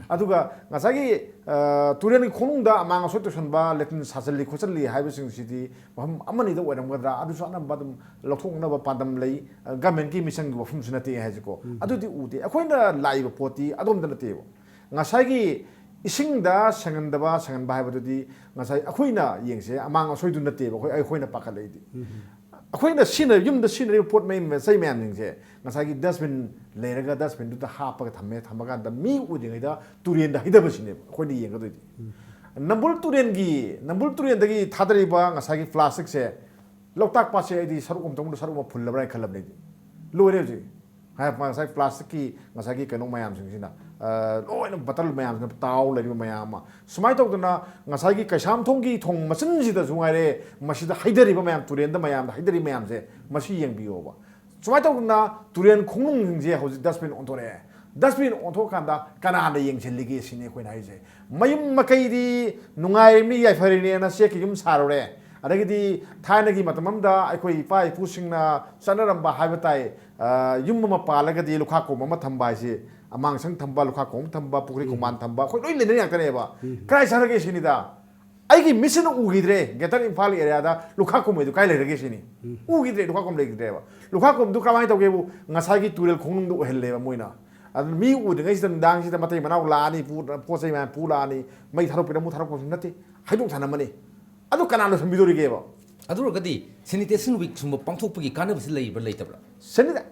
ꯑꯗꯨꯒ ꯉꯁꯥꯏꯒꯤ, ꯑ, ꯇꯨꯔꯦꯜꯒꯤ ꯈꯣꯡꯅꯨꯡꯗ ꯑꯃꯥꯡ ꯑꯁꯣꯏ ꯇꯧꯁꯟꯕ, ꯂꯦꯇꯤꯟ ꯁꯥꯖꯜꯂꯤ ꯈꯣꯠꯆꯜꯂꯤ ꯍꯥꯏꯕꯁꯤꯡꯁꯤꯗꯤ ꯃꯐꯝ ꯑꯃꯅꯤꯗ ꯑꯣꯏꯔꯝꯒꯗ꯭ꯔꯥ? ꯑꯗꯨꯁꯨ ꯑꯅꯝꯕ ꯑꯗꯨꯝ ꯂꯧꯊꯣꯛꯅꯕ ꯄꯥꯟꯗꯝ ꯂꯩ꯫ ꯑ, ꯒꯃꯦꯟꯒꯤ ꯃꯤꯁꯟꯒꯤ ꯋꯥꯐꯝꯁꯨ ꯅꯠꯇꯦ ꯍꯥꯏꯁꯤꯀꯣ꯫ ꯑꯗꯨꯗꯤ ꯎꯗꯦ꯫ ꯑꯩꯈꯣꯏꯅ ꯂꯥꯛꯏꯕ ꯄꯣꯠꯇꯤ ꯑꯗꯣꯝꯗ ꯅꯠꯇꯦꯕ꯫ ꯉꯁꯥꯏꯒꯤ ꯏꯁꯤꯡꯗ ꯁꯦꯡꯍꯟꯗꯕ, ꯁꯦꯡꯍꯟꯕ ꯍꯥꯏꯕꯗꯨꯗꯤ ꯉꯁꯥꯏ ꯑꯩꯈꯣꯏꯅ ꯌꯦꯡꯁꯦ, ꯑꯃꯥꯡ ꯑꯁꯣꯏꯗꯨ ꯅꯠꯇꯦꯕ ꯑꯩꯈꯣꯏ, ꯑꯩꯈꯣꯏꯅ ꯄꯥꯈꯠꯂꯛꯏꯗꯤ꯫ ꯑꯩꯈꯣꯏꯅ ꯁꯤꯖꯤꯟꯅ-, ꯌꯨꯝꯗ ꯁꯤꯖꯤꯟꯅꯔꯤꯕ ꯄꯣꯠ ꯃꯩ ꯃꯆꯩ ꯃꯌꯥꯝꯁꯤꯡꯁꯦ ꯉꯁꯥꯏꯒꯤ ꯗꯁꯕꯤꯟ ꯂꯩꯔꯒ ꯗꯁꯕꯤꯟꯗꯨꯗ ꯍꯥꯞꯄꯒ ꯊꯝꯃꯦ, ꯊꯝꯃꯀꯥꯟꯗ ꯃꯤ ꯎꯗ꯭ꯔꯤꯉꯩꯗ ꯇꯨꯔꯦꯟꯗ ꯍꯩꯊꯕꯁꯤꯅꯦꯕ ꯑꯩꯈꯣꯏꯅ ꯌꯦꯡꯒꯗꯣꯏꯗꯤ꯫ ꯅꯝꯕꯨꯜ ꯇꯨꯔꯦꯟꯒꯤ, ꯅꯝꯕꯨꯜ ꯇꯨꯔꯦꯟꯗꯒꯤ ꯊꯥꯗꯔꯤꯕ ꯉꯁꯥꯏꯒꯤ ꯄ꯭ꯂꯥꯁꯇꯤꯛꯁꯦ ꯂꯣꯛꯇꯥꯛ ꯄꯥꯠꯁꯦ ꯑꯩꯗꯤ ꯁꯔꯨꯛ ꯑꯃꯇꯪꯗ ꯁꯔꯨꯛ ꯑꯃ ꯐꯨꯜꯂꯕ꯭ꯔꯥ ꯍꯥꯏꯅ ꯈꯜꯂꯕꯅꯦ ꯑꯩꯗꯤ꯫ ꯂꯣꯏꯔꯦ ꯍꯧꯖꯤꯛ꯫ ꯍꯥꯏ-, ꯉꯁꯥꯏ ꯄ꯭ꯂꯥꯁꯇꯤꯛꯀꯤ ꯉꯁꯥꯏꯒꯤ ꯀꯩꯅꯣ ꯃꯌꯥꯝꯁꯤꯡꯁꯤꯅ, ꯑ, ꯂꯣꯏꯅ ꯕꯇꯜ ꯃꯌꯥꯝꯁꯤꯅ ꯇꯥꯎ ꯂꯩꯔꯤꯕ ꯃꯌꯥꯝ ꯑꯃ꯫ ꯁꯨꯃꯥꯏꯅ ꯇꯧꯗꯅ ꯉꯁꯥꯏꯒꯤ ꯀꯩꯁꯥꯝꯊꯣꯡꯒꯤ ꯊꯣꯡ ꯃꯆꯤꯟꯁꯤꯗꯁꯨ ꯉꯥꯏꯔꯦ, ꯃꯁꯤꯗ ꯍꯩꯊꯔꯤꯕ ꯃꯌꯥꯝ, ꯇꯨꯔꯦꯟꯗ ꯃꯌꯥꯝꯗ ꯍꯩꯊꯔꯤꯕ ꯃꯌꯥꯝꯁꯦ, ꯃꯁꯤ ꯌꯦꯡꯕꯤꯌꯣꯕ꯫ ꯁꯨꯃꯥꯏꯅ ꯇꯧꯗꯅ ꯇꯨꯔꯦꯟ ꯈꯣꯡꯅꯨꯡꯁꯤꯡꯁꯦ ꯍꯧꯖꯤꯛ ꯗꯁꯕꯤꯟ ꯑꯣꯟꯊꯣꯔꯛꯑꯦ꯫ ꯗꯁꯕꯤꯟ ꯑꯣꯟꯊꯣꯛꯑꯀꯥꯟꯗ ꯀꯅꯥꯅ ꯌꯦꯡꯁꯤꯜꯂꯤꯒꯦ ꯁꯤꯅꯤ ꯑꯩꯈꯣꯏꯅ ꯍꯥꯏꯁꯦ꯫ ꯃꯌꯨꯝ ꯃꯀꯩꯗꯤ ꯅꯨꯡꯉꯥꯏꯔꯤꯕꯅꯤ, ꯌꯥꯏꯐꯔꯤꯅꯦꯅ ꯆꯦꯛꯀꯤ ꯌꯨꯝ ꯁꯥꯔꯨꯔꯦ꯫ ꯑꯗꯒꯤꯗꯤ ꯊꯥꯏꯅꯒꯤ ꯃꯇꯝ ꯑꯃꯗ ꯑꯩꯈꯣꯏ ꯏꯄꯥ ꯏꯄꯨꯁꯤꯡꯅ ꯆꯠꯅꯔꯝꯕ ꯍꯥꯏꯕ ꯇꯥꯏ, ꯑ, ꯌꯨꯝ ꯑꯃ ꯄꯥꯜꯂꯒꯗꯤ ꯂꯨꯈꯥꯛ ꯀꯣꯝ ꯑꯃ ꯊꯝꯕ ꯍꯥꯏꯁꯤ ꯑꯃꯥꯡꯁꯪ ꯊꯝꯕ, ꯂꯨꯈꯥꯈꯣꯡ ꯊꯝꯕ, ꯄꯨꯈ꯭ꯔꯤ ꯈꯣꯡꯕꯥꯟ ꯊꯝꯕ, ꯑꯩꯈꯣꯏ ꯂꯣꯏ ꯂꯩꯅꯔꯤ ꯉꯥꯛꯇꯅꯦꯕ꯫ ꯀꯗꯥꯏ ꯆꯠꯈ꯭ꯔꯒꯦ ꯁꯤꯅꯤꯗ? ꯑꯩꯒꯤ ꯃꯤꯠꯁꯤꯅ ꯎꯈꯤꯗ꯭ꯔꯦ, Greater Imphal area ꯗ ꯂꯨꯈꯥꯈꯣꯡ ꯍꯥꯏꯗꯨ ꯀꯥꯏ ꯂꯩꯈ꯭ꯔꯒꯦ ꯁꯤꯅꯤ꯫ ꯎꯈꯤꯗ꯭ꯔꯦ, ꯂꯨꯈꯥꯈꯣꯡ ꯂꯩꯈꯤꯗ꯭ꯔꯦꯕ꯫ ꯂꯨꯈꯥꯈꯣꯡꯗꯨ ꯀꯃꯥꯏꯅ ꯇꯧꯒꯦꯕꯨ, ꯉꯁꯥꯏꯒꯤ ꯇꯨꯔꯦꯜ ꯈꯣꯡꯅꯨꯡꯗ ꯑꯣꯏꯍꯜꯂꯦꯕ ꯃꯣꯏꯅ꯫ ꯑꯗꯨ ꯃꯤ ꯎꯗ꯭ꯔꯤꯉꯩꯁꯤꯗ ꯅꯨꯡꯗꯥꯡꯁꯤꯗ ꯃꯇꯩ ꯃꯅꯥꯎ ꯂꯥꯛꯑꯅꯤ, ꯄꯨ-, ꯄꯣꯠ ꯆꯩ ꯃꯌꯥꯝ ꯄꯨ ꯂꯥꯛꯑꯅꯤ, ꯃꯩ ꯊꯥꯗꯣꯛꯄꯤꯔꯝꯃꯨ, ꯊꯥꯗꯣꯛꯄꯁꯨ ꯅꯠꯇꯦ, ꯍꯩꯗꯣꯛ ꯊꯅꯝꯃꯅꯤ꯫ ꯑꯗꯨ ꯀꯅꯥꯅ ꯂꯣꯏꯁꯤꯟꯕꯤꯗꯣꯔꯤꯒꯦꯕ? ꯑꯗꯨ ꯑꯣꯏꯔꯒꯗꯤ sanitation week ꯁꯨꯝꯕ ꯄꯥꯡꯊꯣꯛꯄꯒꯤ ꯀꯥꯟꯅꯕꯁꯤ ꯂꯩꯕ꯭ꯔꯥ, ꯂꯩꯇꯕ꯭ꯔꯥ? ꯁꯦꯟ-,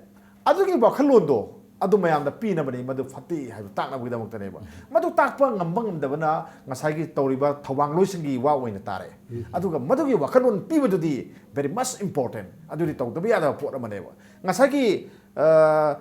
ꯑꯗꯨꯒꯤ ꯋꯥꯈꯜꯂꯣꯟꯗꯣ ꯑꯗꯨ ꯃꯌꯥꯝꯗ ꯄꯤꯅꯕꯅꯤ, ꯃꯗꯨ ꯐꯠꯇꯦ ꯍꯥꯏꯕ ꯇꯥꯛꯅꯕꯒꯤꯗꯃꯛꯇꯅꯦꯕ꯫ ꯃꯗꯨ ꯇꯥꯛꯄ ꯉꯝꯕ ꯉꯝꯗꯕꯅ ꯉꯁꯥꯏꯒꯤ ꯇꯧꯔꯤꯕ ꯊꯧꯕꯥꯡꯂꯣꯏꯁꯤꯡꯒꯤ ꯋꯥ ꯑꯣꯏꯅ ꯇꯥꯔꯦ꯫ ꯑꯗꯨꯒ ꯃꯗꯨꯒꯤ ꯋꯥꯈꯜꯂꯣꯟ ꯄꯤꯕꯗꯨꯗꯤ very much important, ꯑꯗꯨꯗꯤ ꯇꯧꯗꯕ ꯌꯥꯗꯕ ꯄꯣꯠ ꯑꯃꯅꯦꯕ꯫ ꯉꯁꯥꯏꯒꯤ, ꯑ,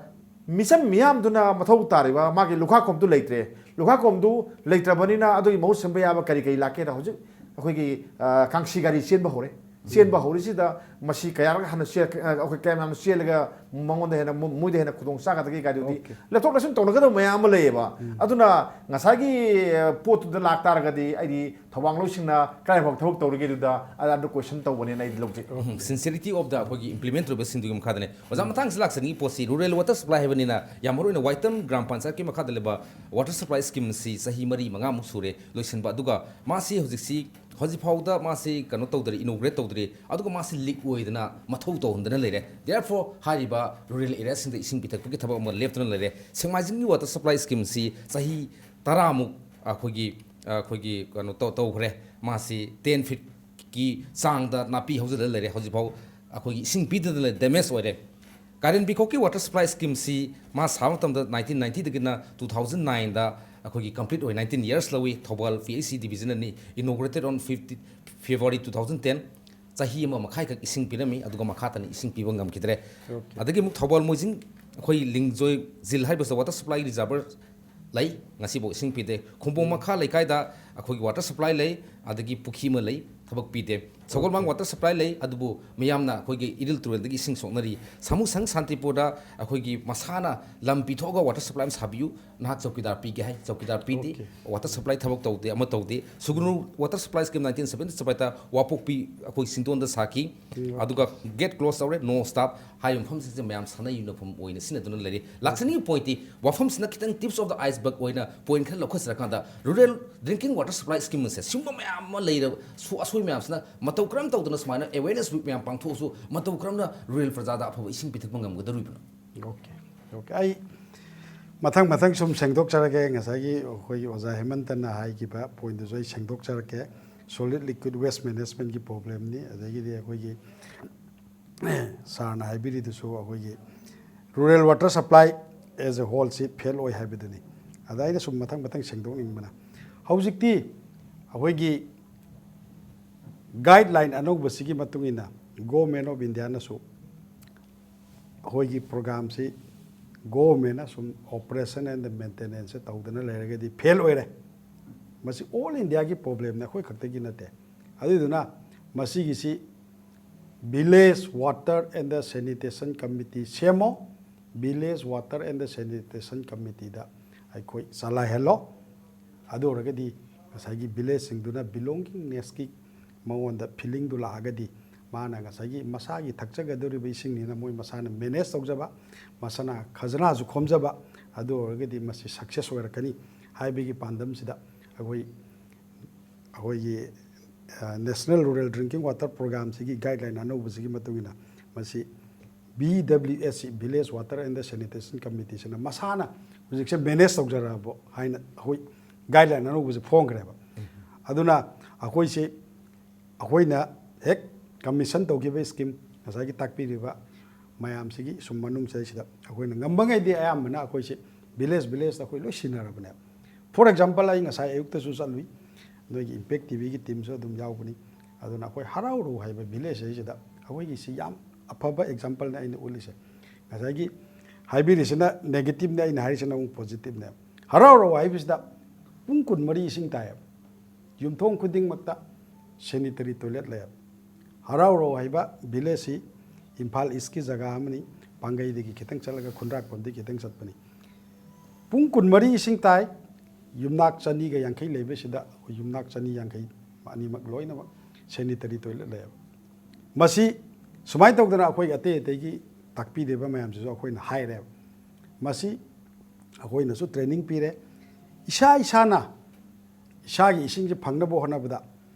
ꯃꯤꯆꯝ ꯃꯤꯌꯥꯝꯗꯨꯅ ꯃꯊꯧ ꯇꯥꯔꯤꯕ ꯃꯥꯒꯤ ꯂꯨꯈꯥꯈꯣꯝꯗꯨ ꯂꯩꯇ꯭ꯔꯦ꯫ ꯂꯨꯈꯥꯈꯣꯝꯗꯨ ꯂꯩꯇ꯭ꯔꯕꯅꯤꯅ ꯑꯗꯨꯒꯤ ꯃꯍꯨꯠ ꯁꯤꯟꯕ ꯌꯥꯕ ꯀꯔꯤ ꯀꯔꯤ ꯂꯥꯛꯀꯦꯗ ꯍꯧꯖꯤꯛ ꯑꯩꯈꯣꯏꯒꯤ, ꯑ, ꯀꯥꯡꯁꯤ ꯒꯥꯔꯤ ꯆꯦꯟꯕ ꯍꯧꯔꯦ꯫ ꯆꯦꯟꯕ ꯍꯧꯔꯤꯁꯤꯗ ꯃꯁꯤ ꯀꯌꯥꯔꯛ ꯍꯟꯅ ꯆꯦꯜ-, ꯑ, ꯑꯩꯈꯣꯏ ꯀꯌꯥꯝ ꯌꯥꯝꯅ ꯆꯦꯜꯂꯒ ꯃꯉꯣꯟꯗ ꯍꯦꯟꯅ ꯃꯣ-, ꯃꯣꯏꯗ ꯍꯦꯟꯅ ꯈꯨꯗꯣꯡ ꯆꯥꯒꯗꯒꯦ ꯀꯥꯏꯗꯨꯗꯤ Okay. ꯂꯦꯞꯊꯣꯛ ꯂꯦꯞꯁꯤꯟ ꯇꯧꯅꯒꯗꯕ ꯃꯌꯥꯝ ꯑꯃ ꯂꯩꯌꯦꯕ꯫ ꯑꯗꯨꯅ ꯉꯁꯥꯏꯒꯤ, ꯑ, ꯄꯣꯠꯇꯨꯗ ꯂꯥꯛꯇꯥꯔꯒꯗꯤ ꯑꯩꯗꯤ ꯊꯧꯕꯥꯡꯂꯣꯏꯁꯤꯡꯅ ꯀꯗꯥꯏꯐꯥꯎ ꯊꯕꯛ ꯇꯧꯔꯤꯒꯦꯗꯨꯗ ꯑꯗꯨ question ꯇꯧꯕꯅꯦꯅ ꯑꯩꯗꯤ ꯂꯧꯖꯩ꯫ ꯎꯝ, sincerity of the ꯑꯩꯈꯣꯏꯒꯤ implement ꯇꯧꯔꯤꯕꯁꯤꯡꯗꯨꯒꯤ ꯃꯈꯥꯗꯅꯦ꯫ ꯑꯣꯖꯥ, ꯃꯊꯪꯁꯤ ꯂꯥꯛꯆꯅꯤꯡꯉꯤ ꯄꯣꯠꯁꯤ rural water supply ꯍꯥꯏꯕꯅꯤꯅ ꯌꯥꯝ ꯃꯔꯨ ꯑꯣꯏꯅ ꯋꯥꯏꯇꯝ ꯒ꯭ꯔꯥꯝ ꯄꯟꯆꯥꯌꯠꯀꯤ ꯃꯈꯥꯗ ꯂꯩꯕ water supply scheme ꯑꯁꯤ ꯆꯍꯤ ꯃꯔꯤ ꯃꯉꯥꯃꯨꯛ ꯁꯨꯔꯦ ꯂꯣꯏꯁꯤꯟꯕ, ꯑꯗꯨꯒ ꯃꯥꯁꯤ ꯍꯧꯖꯤꯛꯁꯤ ꯍꯧꯖꯤꯛꯐꯥꯎꯗ ꯃꯥꯁꯤ ꯀꯩꯅꯣ ꯇꯧꯗ꯭ꯔꯤ, inaugurate ꯇꯧꯗ꯭ꯔꯤ, ꯑꯗꯨꯒ ꯃꯥꯁꯤ leak ꯑꯣꯏꯗꯅ ꯃꯊꯧ ꯇꯧꯍꯟꯗꯅ ꯂꯩꯔꯦ꯫ Therefore ꯍꯥꯏꯔꯤꯕ rural areaꯁꯤꯡꯗ ꯏꯁꯤꯡ ꯄꯤꯊꯛꯄꯒꯤ ꯊꯕꯛ ꯑꯃ ꯂꯦꯞꯇꯨꯅ ꯂꯩꯔꯦ꯫ ꯁꯦꯛꯃꯥꯏꯖꯤꯡꯒꯤ water supply schemeꯁꯤ ꯆꯍꯤ ꯇꯔꯥꯃꯨꯛ ꯑꯩꯈꯣꯏꯒꯤ, ꯑꯩꯈꯣꯏꯒꯤ ꯀꯩꯅꯣ ꯇꯧ-, ꯇꯧꯈ꯭ꯔꯦ꯫ ꯃꯥꯁꯤ ten feetꯀꯤ ꯆꯥꯡꯗ ꯅꯥꯄꯤ ꯍꯧꯖꯤꯜꯂ ꯂꯩꯔꯦ꯫ ꯍꯧꯖꯤꯛꯐꯥꯎ ꯑꯩꯈꯣꯏꯒꯤ ꯏꯁꯤꯡ ꯄꯤꯗꯅ ꯂꯩ, damage ꯑꯣꯏꯔꯦ꯫ ꯀꯥꯔꯦꯟ ꯕꯤꯈꯣꯛꯀꯤ water supply schemeꯁꯤ ꯃꯥ ꯁꯥꯕ ꯃꯇꯝꯗ nineteen ninetyꯗꯒꯤꯅ two thousand nineꯗ ꯑꯩꯈꯣꯏꯒꯤ complete ꯑꯣꯏ, nineteen years ꯂꯧꯏ꯫ ꯊꯧꯕꯥꯜ PHC division ꯑꯅꯤ inaugurated on fifty February two thousand ten꯫ ꯆꯍꯤ ꯑꯃ ꯃꯈꯥꯏꯈꯛ ꯏꯁꯤꯡ ꯄꯤꯔꯝꯃꯤ, ꯑꯗꯨꯒ ꯃꯈꯥ ꯇꯥꯅ ꯏꯁꯤꯡ ꯄꯤꯕ ꯉꯝꯈꯤꯗ꯭ꯔꯦ꯫ Okay. ꯑꯗꯒꯤ ꯑꯃꯨꯛ ꯊꯧꯕꯥꯜ ꯃꯣꯏꯖꯤꯡ ꯑꯩꯈꯣꯏ ꯂꯤꯡꯖꯣꯏ ꯖꯤꯜ ꯍꯥꯏꯔꯤꯕꯁꯤꯗ water supply reservoir ꯂꯩ, ꯉꯁꯤꯐꯥꯎ ꯏꯁꯤꯡ ꯄꯤꯗꯦ꯫ ꯈꯣꯡꯕꯣꯡ ꯃꯈꯥ ꯂꯩꯀꯥꯏꯗ ꯑꯩꯈꯣꯏꯒꯤ water supply ꯂꯩ, ꯑꯗꯒꯤ ꯄꯨꯈ꯭ꯔꯤ ꯑꯃ ꯂꯩ, ꯊꯕꯛ ꯄꯤꯗꯦ꯫ ꯊꯧꯒꯜꯃꯥꯡ ꯋꯥꯇꯔ ꯁꯄ꯭ꯂꯥꯏ ꯂꯩ, ꯑꯗꯨꯕꯨ ꯃꯤꯌꯥꯝꯅ ꯑꯩꯈꯣꯏꯒꯤ ꯏꯔꯤꯜ ꯇꯨꯔꯦꯜꯗꯒꯤ ꯏꯁꯤꯡ ꯁꯣꯛꯅꯔꯤ꯫ ꯁꯥꯃꯨ ꯁꯪ ꯁꯥꯟꯇꯤꯄꯨꯔꯗ ꯑꯩꯈꯣꯏꯒꯤ ꯃꯁꯥꯅ ꯂꯝ ꯄꯤꯊꯣꯛꯑꯒ ꯋꯥꯇꯔ ꯁꯄ꯭ꯂꯥꯏ ꯑꯃ ꯁꯥꯕꯤꯌꯨ, ꯅꯍꯥꯛ ꯆꯧꯀꯤꯗꯥꯔ ꯄꯤꯒꯦ ꯍꯥꯏ, ꯆꯧꯀꯤꯗꯥꯔ ꯄꯤꯗꯦ꯫ Okay. ꯋꯥꯇꯔ ꯁꯄ꯭ꯂꯥꯏ ꯊꯕꯛ ꯇꯧꯗꯦ, ꯑꯃ ꯇꯧꯗꯦ꯫ ꯁꯨꯒꯨꯅꯨ water supply scheme nineteen seventy seventy ꯋꯥꯄꯣꯛꯄꯤ ꯑꯩꯈꯣꯏ ꯆꯤꯡꯗꯣꯟꯗ ꯁꯥꯈꯤ꯫ ꯎꯝ꯫ ꯑꯗꯨꯒ ꯒꯦꯠ ꯀ꯭ꯂꯣꯁ ꯇꯧꯔꯦ, ꯅꯣ ꯁ꯭ꯇꯥꯞ꯫ ꯍꯥꯏꯔꯤꯕ ꯃꯐꯝꯁꯤꯡꯁꯦ ꯃꯌꯥꯝ ꯁꯥꯟꯅ ꯌꯨꯅꯐꯝ ꯑꯣꯏꯅ ꯁꯤꯖꯤꯟꯅꯗꯨꯅ ꯂꯩꯔꯤ꯫ ꯂꯥꯛꯆꯅꯤꯡꯉꯤꯕ ꯄꯣꯏꯟꯠꯇꯤ, ꯋꯥꯐꯝꯁꯤꯅ ꯈꯤꯇꯪ tips of the iceberg ꯑꯣꯏꯅ ꯄꯣꯏꯟꯠ ꯈꯔ ꯂꯧꯈꯠꯆꯔꯀꯥꯟꯗ, rural drinking water supply scheme ꯑꯁꯦ ꯁꯤꯒꯨꯝꯕ ꯃꯌꯥꯝ ꯑꯃ ꯂꯩꯔꯕ ꯁꯨ-, ꯑꯁꯣꯏ ꯃꯌꯥꯝꯁꯤꯅ ꯃꯇꯧ ꯀꯔꯝ ꯇꯧꯗꯅ ꯁꯨꯃꯥꯏꯅ awareness week ꯃꯌꯥꯝ ꯄꯥꯡꯊꯣꯛꯑꯁꯨ ꯃꯇꯧ ꯀꯔꯝꯅ ꯔꯨꯔꯦꯜ ꯄ꯭ꯔꯖꯥꯗ ꯑꯐꯕ ꯏꯁꯤꯡ ꯄꯤꯊꯛꯄ ꯉꯝꯒꯗꯧꯔꯤꯕꯅꯣ? Okay, okay. ꯑꯩ ꯃꯊꯪ ꯃꯊꯪ ꯁꯨꯝ ꯁꯦꯡꯗꯣꯛꯆꯔꯒꯦ꯫ ꯉꯁꯥꯏꯒꯤ ꯑꯩꯈꯣꯏꯒꯤ ꯑꯣꯖꯥ ꯍꯦꯃꯟꯇꯅ ꯍꯥꯏꯈꯤꯕ ꯄꯣꯏꯟꯠꯇꯨꯁꯨ ꯑꯩ ꯁꯦꯡꯗꯣꯛꯆꯔꯛꯀꯦ꯫ Solid liquid waste managementꯀꯤ problemꯅꯤ, ꯑꯗꯒꯤꯗꯤ ꯑꯩꯈꯣꯏꯒꯤ ꯁꯥꯔꯅ ꯍꯥꯏꯕꯤꯔꯤꯗꯨꯁꯨ ꯑꯩꯈꯣꯏꯒꯤ rural water supply as a wholeꯁꯤ fail ꯑꯣꯏ ꯍꯥꯏꯕꯗꯨꯅꯤ꯫ ꯑꯗ ꯑꯩꯅ ꯁꯨꯝ ꯃꯊꯪ ꯃꯊꯪ ꯁꯦꯡꯗꯣꯛꯅꯤꯡꯕꯅ, ꯍꯧꯖꯤꯛꯇꯤ ꯑꯩꯈꯣꯏꯒꯤ guideline ꯑꯅꯧꯕꯁꯤꯒꯤ ꯃꯇꯨꯡ ꯏꯟꯅ Government of Indiaꯅꯁꯨ ꯑꯩꯈꯣꯏꯒꯤ programꯁꯤ governmentꯅ ꯁꯨꯝ operation and maintenance ꯇꯧꯗꯅ ꯂꯩꯔꯒꯗꯤ fail ꯑꯣꯏꯔꯦ꯫ ꯃꯁꯤ all Indiaꯒꯤ problemꯅꯤ, ꯑꯩꯈꯣꯏ ꯈꯛꯇꯒꯤ ꯅꯠꯇꯦ꯫ ꯑꯗꯨꯗꯨꯅ ꯃꯁꯤꯒꯤꯁꯤ Village Water and the Sanitation Committee ꯁꯦꯝꯃꯣ꯫ Village Water and the Sanitation Committeeꯗ ꯑꯩꯈꯣꯏ ꯆꯂꯥꯏꯍꯜꯂꯣ꯫ ꯑꯗꯨ ꯑꯣꯏꯔꯒꯗꯤ ꯉꯁꯥꯏꯒꯤ villageꯁꯤꯡꯗꯨꯅ belongingnessꯀꯤ ꯃꯉꯣꯟꯗ feelingꯗꯨ ꯂꯥꯛꯑꯒꯗꯤ, ꯃꯥꯅ ꯉꯁꯥꯏꯒꯤ ꯃꯁꯥꯒꯤ ꯊꯛꯆꯒꯗꯧꯔꯤꯕ ꯏꯁꯤꯡꯅꯤꯅ ꯃꯣꯏ ꯃꯁꯥꯅ manage ꯇꯧꯖꯕ, ꯃꯁꯥꯅ ꯈꯖꯅꯥꯁꯨ ꯈꯣꯝꯖꯕ, ꯑꯗꯨ ꯑꯣꯏꯔꯒꯗꯤ ꯃꯁꯤ success ꯑꯣꯏꯔꯛꯀꯅꯤ ꯍꯥꯏꯕꯒꯤ ꯄꯥꯟꯗꯝꯁꯤꯗ ꯑꯩꯈꯣꯏ ꯑꯩꯈꯣꯏꯒꯤ, ꯑ, National Rural Drinking Water Programꯁꯤꯒꯤ guideline ꯑꯅꯧꯕꯁꯤꯒꯤ ꯃꯇꯨꯡ ꯏꯟꯅ ꯃꯁꯤ VWSC, Village Water and the Sanitation Committeeꯁꯤꯅ ꯃꯁꯥꯅ ꯍꯧꯖꯤꯛꯁꯦ manage ꯇꯧꯖꯔꯛꯑꯕ ꯍꯥꯏꯅ ꯑꯩꯈꯣꯏ guideline ꯑꯅꯧꯕꯁꯦ ꯐꯣꯡꯈ꯭ꯔꯦꯕ꯫ ꯑꯗꯨꯅ ꯑꯩꯈꯣꯏꯁꯤ, ꯑꯩꯈꯣꯏꯅ ꯍꯦꯛ commission ꯇꯧꯈꯤꯕ scheme, ꯉꯁꯥꯏꯒꯤ ꯇꯥꯛꯄꯤꯔꯤꯕ ꯃꯌꯥꯝꯁꯤꯒꯤ ꯁꯨꯝ ꯃꯅꯨꯡ ꯆꯍꯤꯁꯤꯗ ꯑꯩꯈꯣꯏꯅ ꯉꯝꯕꯉꯩꯗꯤ ꯑꯌꯥꯝꯕꯅ ꯑꯩꯈꯣꯏꯁꯤ village villageꯇ ꯑꯩꯈꯣꯏ ꯂꯣꯏ ꯁꯤꯟꯅꯔꯕꯅꯦꯕ꯫ For example, ꯑꯩ ꯉꯁꯥꯏ ꯑꯌꯨꯛꯇꯁꯨ ꯆꯠꯂꯨꯏ, ꯅꯣꯏꯒꯤ Impact TVꯒꯤ teamꯁꯨ ꯑꯗꯨꯝ ꯌꯥꯎꯕꯅꯤ꯫ ꯑꯗꯨꯅ ꯑꯩꯈꯣꯏ ꯍꯔꯥꯎꯔꯧ ꯍꯥꯏꯕ village ꯍꯥꯏꯁꯤꯗ ꯑꯩꯈꯣꯏꯒꯤ ꯁꯤ ꯌꯥꯝ ꯑꯐꯕ exampleꯅꯦ ꯑꯩꯅ ꯎꯠꯂꯤꯁꯦ꯫ ꯉꯁꯥꯏꯒꯤ ꯍꯥꯏꯕꯤꯔꯤꯁꯤꯅ negativeꯅꯦ, ꯑꯩꯅ ꯍꯥꯏꯔꯤꯁꯤꯅ ꯑꯃꯨꯛ positiveꯅꯦ꯫ ꯍꯔꯥꯎꯔꯧ ꯍꯥꯏꯕꯁꯤꯗ ꯄꯨꯡ ꯀꯨꯟꯃꯔꯤ ꯏꯁꯤꯡ ꯇꯥꯏꯌꯦꯕ꯫ ꯌꯨꯝꯊꯣꯡ ꯈꯨꯗꯤꯡꯃꯛꯇ sanitary toilet ꯂꯩꯌꯦꯕ꯫ ꯍꯔꯥꯎꯔꯧ ꯍꯥꯏꯕ ꯚꯤꯂꯦꯖꯁꯤ ꯏꯝꯐꯥꯜ ꯏꯁꯀꯤ ꯖꯒꯥ ꯑꯃꯅꯤ꯫ ꯄꯥꯡꯒꯩꯗꯒꯤ ꯈꯤꯇꯪ ꯆꯠꯂꯒ ꯈꯨꯟꯗ꯭ꯔꯥꯛꯄꯝꯗꯒꯤ ꯈꯤꯇꯪ ꯆꯠꯄꯅꯤ꯫ ꯄꯨꯡ ꯀꯨꯟꯃꯔꯤ ꯏꯁꯤꯡ ꯇꯥꯏ꯫ ꯌꯨꯝꯅꯥꯛ ꯆꯅꯤꯒ ꯌꯥꯡꯈꯩ ꯂꯩꯕꯁꯤꯗ ꯑꯩꯈꯣꯏ ꯌꯨꯝꯅꯥꯛ ꯆꯅꯤ ꯌꯥꯡꯈꯩ ꯑꯅꯤꯃꯛ ꯂꯣꯏꯅꯃꯛ ꯁꯦꯅꯤꯇꯔꯤ ꯇꯣꯏꯂꯦꯠ ꯂꯩꯌꯦꯕ꯫ ꯃꯁꯤ ꯁꯨꯃꯥꯏꯅ ꯇꯧꯗꯅ ꯑꯩꯈꯣꯏ ꯑꯇꯩ ꯑꯇꯩꯒꯤ ꯇꯥꯛꯄꯤꯗꯕ ꯃꯌꯥꯝꯁꯤꯁꯨ ꯑꯩꯈꯣꯏꯅ ꯍꯥꯏꯔꯦꯕ꯫ ꯃꯁꯤ ꯑꯩꯈꯣꯏꯅꯁꯨ ꯇ꯭ꯔꯦꯅꯤꯡ ꯄꯤꯔꯦ꯫ ꯏꯁꯥ ꯏꯁꯥꯅ ꯏꯁꯥꯒꯤ ꯏꯁꯤꯡꯁꯤ ꯐꯪꯅꯕ ꯍꯣꯠꯅꯕꯗ